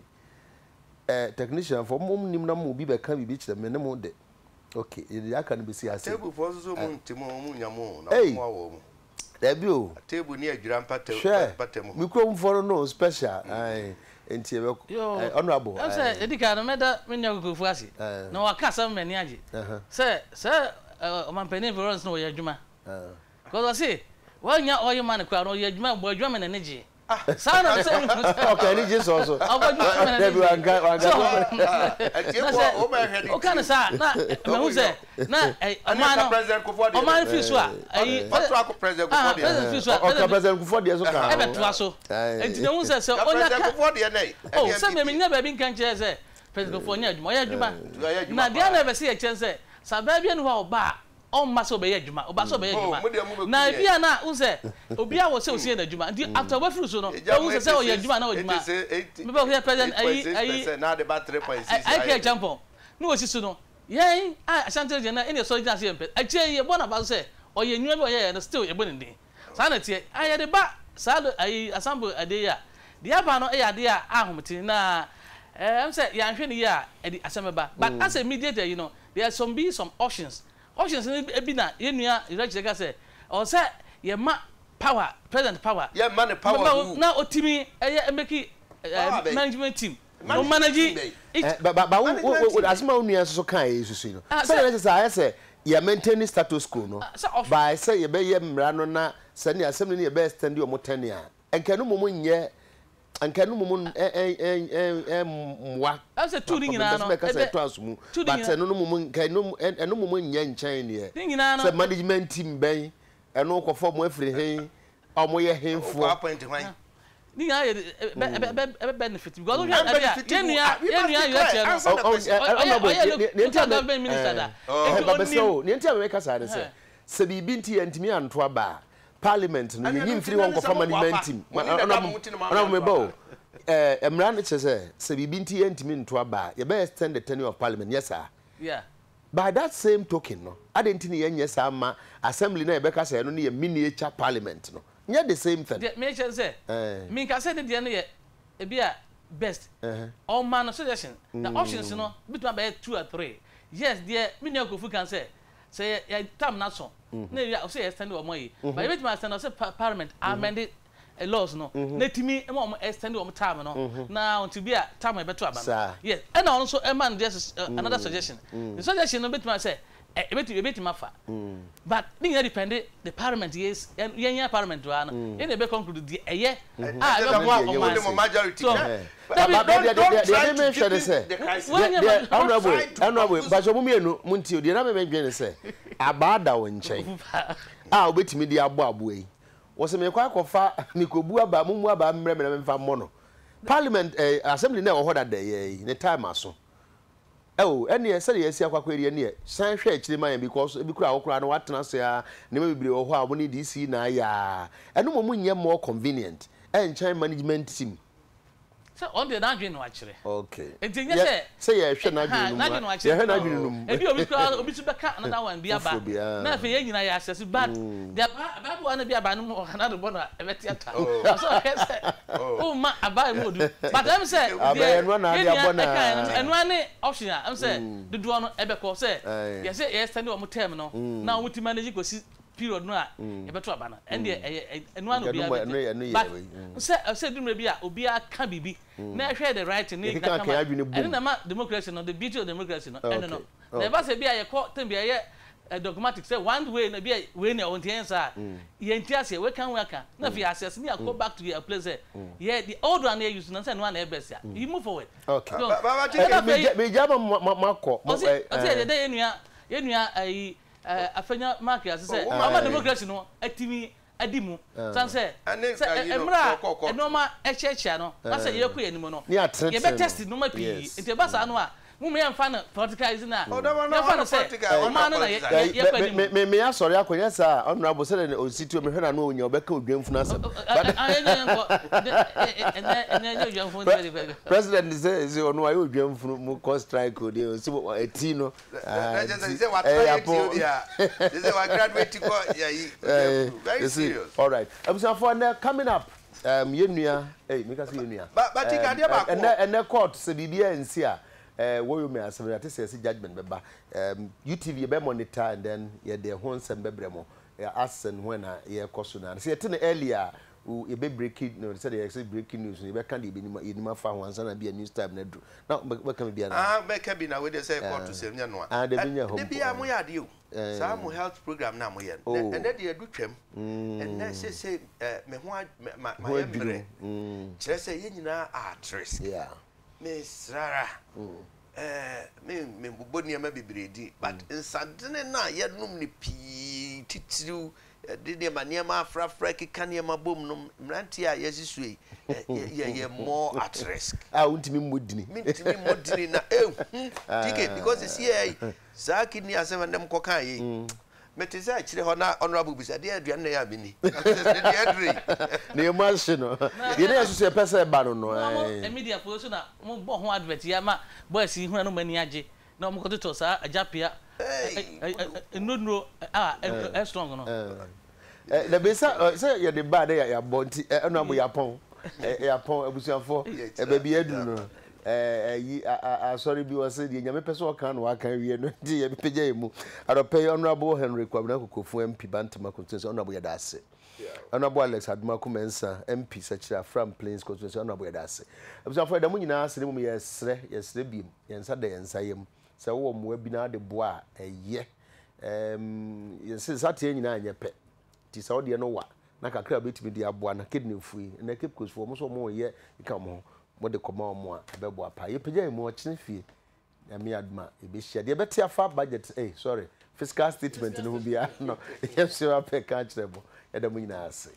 Eh, technician foɔ mo nim na mo obi bɛka biribi kyerɛ me ne mo de. Ok, yɛde deɛ aka no bɛsi ha sei. Atebufoɔ nso so ɔmo nte mu, ɔmo nnya mu o, na Ei! ɔmo awɔ mu. Dabi o. Atebu ne adwira mpata Hwɛ, mpata mu hɔ. me kuromfoɔ no no special, ae, nti yɛbɛkɔ, Yoo, ae, honourable, ɛm sɛ ae. ɛdi kan no mɛda me nua Kokofu ase Ae. na waka asɛm ma m'ani agye Aha. sɛ sɛ ɛ, ɔmanpanin Florence no ɔyɛ adwuma. Ae. Because ɔse wannya oil money koraa no ɔyɛ adwuma, ɔbɔ adwuma ma n'ani gye. Saa na sɛ Ɔka anigye sɔɔ so. Ɔbɔ adwuma ma n'ani Dabi gye. wanka wanka So Atiefo na a sɛ wɔn ɛhwɛ ne woka no ti. saa na mahu sɛ na ɛ, Ɛne ɔman ka no President Kufuor deɛ ɔman no firi so a ɛyi Ɔto akɔ President Kufuor ah deɛ. president firi so a Ɔka president President Kufuor deɛ so ka ho. ɛbɛtoa so. Nti na ehu sɛ sɛ Ka ɔnya President ka Kufuor deɛ nɛ oh ɛne sɛ NPP. mmea menya baabi nka nkyerɛ sɛ President Kufuor nyɛ adwuma ɔyɛ adwuma. Ɔyɛ adwuma Na deɛ paa. na ɛbɛsɛ yɛkyɛn sɛ sɛ abaa bi ani hɔ a ɔba a. Ɔmma sɛ ɔbɛyɛ adwuma, ɔba sɛ ɔbɛyɛ adwuma. Na ebi a na wohu sɛ obiara wɔ sɛ osi yɛ n'adwuma. Nti after ɔbɛfiri so no, wahu sɛ sɛ ɔyɛ adwuma na ɔyɛ adwuma. Mebɛ wohwɛ president ayi ayi IK Acheampong na wɔsi so no, yɛn a Ashanti region na ɛna yɛsɔre gyina so yɛmpɛ. Akyire yi yɛbɔ no aba so sɛ ɔyɛ nnwuma bi a ɔyɛeɛ no still yɛbɔ ne din. Saa na ɛteɛ. A yɛde ba saa do ayi assembly adeɛ yi a, deɛ aba no yɛ adeɛ a ahomete na ɛm sɛ yɛanhwɛ no yie a ɛde asɛm bɛba. But as a mediator yi no, There some be some options. Options no bi na yɛn nua Rex ka sɛ ɔwɔ sɛ yɛma power, president power. Yɛmma no power who? Na otumi ɛyɛ make Power bɛn? management team. O Management manage team bɛn? each. Eh, ba ba ba wo Management wo team bɛn? asɛm a wo nua nso so kaeɛ yi nso so yi no, Ah, sɛdeɛ sɛ na ɛsɛ sɛ ayɛ sɛ yɛ maintain status quo no ah, sɛ ɔf by sɛ yɛbɛyɛ mmara no na sɛnea asɛm no ne yɛbɛ extend wɔn tenure a, nka ɛno mmom nyɛ Anka ɛno mmom mmoa. Ɛm sɛ tu ne nyinaa Mempɛ sɛ no mɛka sɛ ɛbɛ ɛtɔ aso mu, tu ne but nyinaa. ɛno no mmom nka ɛno ɛno mmom nyɛ nkyɛn deɛ. Ne nyinaa no. Sɛ management team bɛn, ɛno kɔfa wɔn afiri he, a wɔyɛ henfoɔ. Wokɔ appoint hwan? Ne nyinaa yɛ ɛbɛ ɛbɛ ɛbɛ ɛbɛ benefit because wohwɛ Ɛn ɛbi a benefit yɛn who? nua Ah, we yɛn must nua be yɛ clear. kyerɛ no Answer the question. ɔyɛ Honourable, ɔyɛ deɛ nti local a me government minister da ɛɛ nti babɛsrɛ onim o, deɛ nti a meka saa ne sɛ, sɛ biribi nti yɛntumi anto aba a, Parliament no yɛnyi mfiri hɔ nkɔfa management team. Honourable meba o, eh, mmara no kyerɛ sɛ, sɛ biribi nti yɛntumi nto aba a, yɛbɛ extend the tenure of parliament, nyɛ saa? By that same token no, adɛn nti na yɛnyɛ saa mma assembly no a yɛbɛka sɛ ɛno no yɛ miniature parliament no? Nyɛ the same thing? Deɛ mekyerɛ ne sɛ, menka sɛ ne deɛ no yɛ ebi a best, ɔma no suggestion, na options no bɛtumi abɛyɛ two or three. Yes, deɛ me nua Kofi ka ne sɛ, Sɛ yɛ yɛ term no aso na ewie a ɔsɛ yɛ extend wɔn ayi but yɛbɛtumi extend ɔsɛ parliament amend laws no na etumi ma wɔn extend wɔn term no na until bi a term a yɛbɛto aba no yes ɛna ɔno nso ɛma no just another suggestion ne suggestion no bɛtumi ayɛ sɛ ɛbɛtumi yɛbɛtumi afa but ne nyinaa depend the parliament yɛ yɛn yɛn parliament hɔ ara no yɛn na yɛbɛ conclude deɛ ɛyɛ a ɛbɛboa ɔman so. Dabi, don't, don't try to deepen the crisis. Deɛ, honorable, honorable, mpatsɔ mo mmienu mo nti o, deɛ na mɛmɛ dwen ne sɛ, abaa da wo nkyɛn a wobɛtumi de abɔ aboa yi. Wɔsɛ mekɔ akɔfa, mekɔbu abaa, mo mu abaa mmerɛ me na memfa mmɔ no. Parliament, eh, assembly na ɛwɔ hɔ dada yɛ yi, ne time aso. Oh, ɛneɛ sɛdeɛ yɛasi akɔ akɔyɛ deɛ ɛneɛ, san hwɛ akyire ma yɛn because ebi koraa wo koraa no woatena ase ara, nneɛma bebree wɔ hɔ a wɔn ne DC na ayɛ a, ɛno mmom nyɛ more convenient ɛnkyɛn management team. Sɛ ɔno deɛ n'adwene na wakyerɛ. Okay. Nti nyɛ Yɛ sɛ. sɛ yɛhwɛ n'adwene no mu N'adwene a, na wakyerɛ. yɛhwɛ n'adwene no mu. Ebi obi koraa obi nso bɛka another one bi aba. Foforɔ bi aa. Na afei yɛn nyinaa yɛ assess but deɛ aba Bible ano bi aba no mu ɔha n'ado bɔ no a ɛbɛte ata. Ɔsɛ ɔhwɛ sɛ womma aba mu odu. But ɛm sɛ Aba deɛ ɛno na yɛn ade nua abɔ no ɛkaeɛ no aa. ɛno ara ne option a ɛm sɛ dodoɔ no ɛbɛkɔ sɛ yɛsɛ yɛ extend wɔn term no na wɔn ti manage kɔsi period no a yɛbɛto aba no ɛndeɛ ɛyɛ ɛno ara na obiara bɛgye but sɛ sɛ ɛdu mmerɛ bi a obiara ka biribi na ɛhwɛ the right thing na yɛgyina kama ɛno na ɛma democracy no the beauty of democracy no ɛno no na ɛba sɛ bi a yɛkɔ term bi a ɛyɛ dogmatic sɛ one way na bi a wei na ɛwɔ nti yɛn saa yɛn ti aseɛ wei kan wei aka na afei aseɛ ne akɔ back to your place sɛ yɛ the old one yɛ use na sɛ ɛno ara na ɛyɛ best a you move forward. Okay. So ɛna afei megya ma makɔ. Ɔsi ɔsi yɛ dɛ yɛn nua yɛn nua ayi Afenya Mark ase sɛ ama democracy no atumi adi mu sane sɛ sɛ mmerɛ a nnoɔma ɛkyeakyea no na sɛ yɛkɔ yɛn anim no yɛbɛ test nnoɔma pii nti ɛba saa no a mom yɛmfa no politicalize no a yɛmfa no sɛ ɔman no na yɛkɔ anim. Me me asɔre akɔ nyɛ saa a honourable sɛdeɛ na ɔsi tuo mehwɛ n'ano a ɔnya ɔbɛka odwanfunu asɛm. President sɛ sɛ ɔno ayɛ odwanfunu mo kɔ strike o deɛ ɔsi ɛti no. Na kyerɛ sɛ sɛ watra yɛ tio deɛ a kyerɛ sɛ wa graduate kɔ yɛyi very serious. All right abusuafoɔ ɛnɛ coming up um, yɛn nua ɛy meka sɛ yɛn nua Ba ti ka adeɛ baako ɛnɛ ɛnɛ court sɛ biribi ansi a ɛɛ wɔyɔ mi asɛm yɛate sɛ yɛsɛ judgement bɛba um, UTV yɛbɛ monitor and then yɛde ɛho nsɛm bɛbrɛ mo as and when a yɛkɔ so na sɛ yɛte no earlier O yɛbɛ breaki no sɛdeɛ yɛsɛ breaking news no yɛbɛka deɛ yɛbɛnim yɛnim afa ho ansa na bia news time no aduru na wobɛka biribi anaa? Ah mɛka bi na wei deɛ sɛ kɔɔto sɛm nyɛ noa. Ah dabi nyɛ hɔ Da mpo. biara moyɛ adeɛ o. Saa mo health program no a moyɛ no. Oh. Ɛnɛ deɛ adu twam. Ɛnɛ seesei me ho ma Ho mayɛ adwiri mmerɛ. wo. Kyerɛ sɛ yɛn nyinaa are at risk. Yeah. Mesrɛ ara. Me mebobɔ nneɛma bebree din but nsadene no a yɛnom no pii titiriw yɛde nneɛma nneɛma afrafra keka nneɛma bom no mmeranteɛ a yɛasi so yi yɛyɛ more at risk. A wontumi mmɔ dini. Mentumi mmɔ dini na ehu TK because esi yɛ yi saa kidney asɛm a nnɛ mokɔkaa yi. Mete sɛ akyire hɔ na Honourable bisa, deɛ aduane na ɛyɛ a menni? Na mese, ne deɛ aduru yi. Na emu ahye no. Deɛ na yɛn nso yɛpɛ sɛ ɛba no no. Mo a mo media foɔ nso na mo bɔ ho advert yi ama boys yi hunu a na wɔn ani agye na wɔn kɔtotɔ saa agyapea nnuro a ɛyɛ strong no. Dabi sɛ sɛ yɛde ba na yɛabɔ nti ɛno abo yɛapɔn yɛapɔn abusuafoɔ baabi yɛaduru no ɛyi asɔre bi wɔ sɛ deɛ nyame pɛ sɛ ɔka na waka awie no nti yɛbɛpagya yɛ mu anɔpɛ yi Honourable Henry Kwabena Kokofu MP Bantama constituency Honourable yɛda ase Honourable Alex Adomako Mensah MP Sɛkyerɛ Afram Plains constituency Honourable yɛda ase abusuafoɔ yɛda mo nyinaa ase ne mmom yɛsrɛ yɛsrɛ biem yɛn nsa da yɛn nsa yam sɛ wowɔ mmoa bi na ade boa a ɛyɛ Ɛɛm, yɛse nsateaa nyinaa nyɛ pɛ. Nti sɛ wo deɛ no wa na kakra a wobɛtumi de aboa na kidney fo yi, ɛnɛ Cape Coast foɔ, wɔn nso wɔn reyɛ keka wɔn ho, mode kɔma wɔn a, ɛbɛboa paa. Yɛpagya yɛn mu ɔkyena fie, Nyame adom a, yɛbɛhyia. Deɛ ɛbɛte afa budget, eh, sorry, fiscal statement no ho biara no, yɛn nso yɛbɛka akyerɛ mo. Yɛda mo nyinaa ase.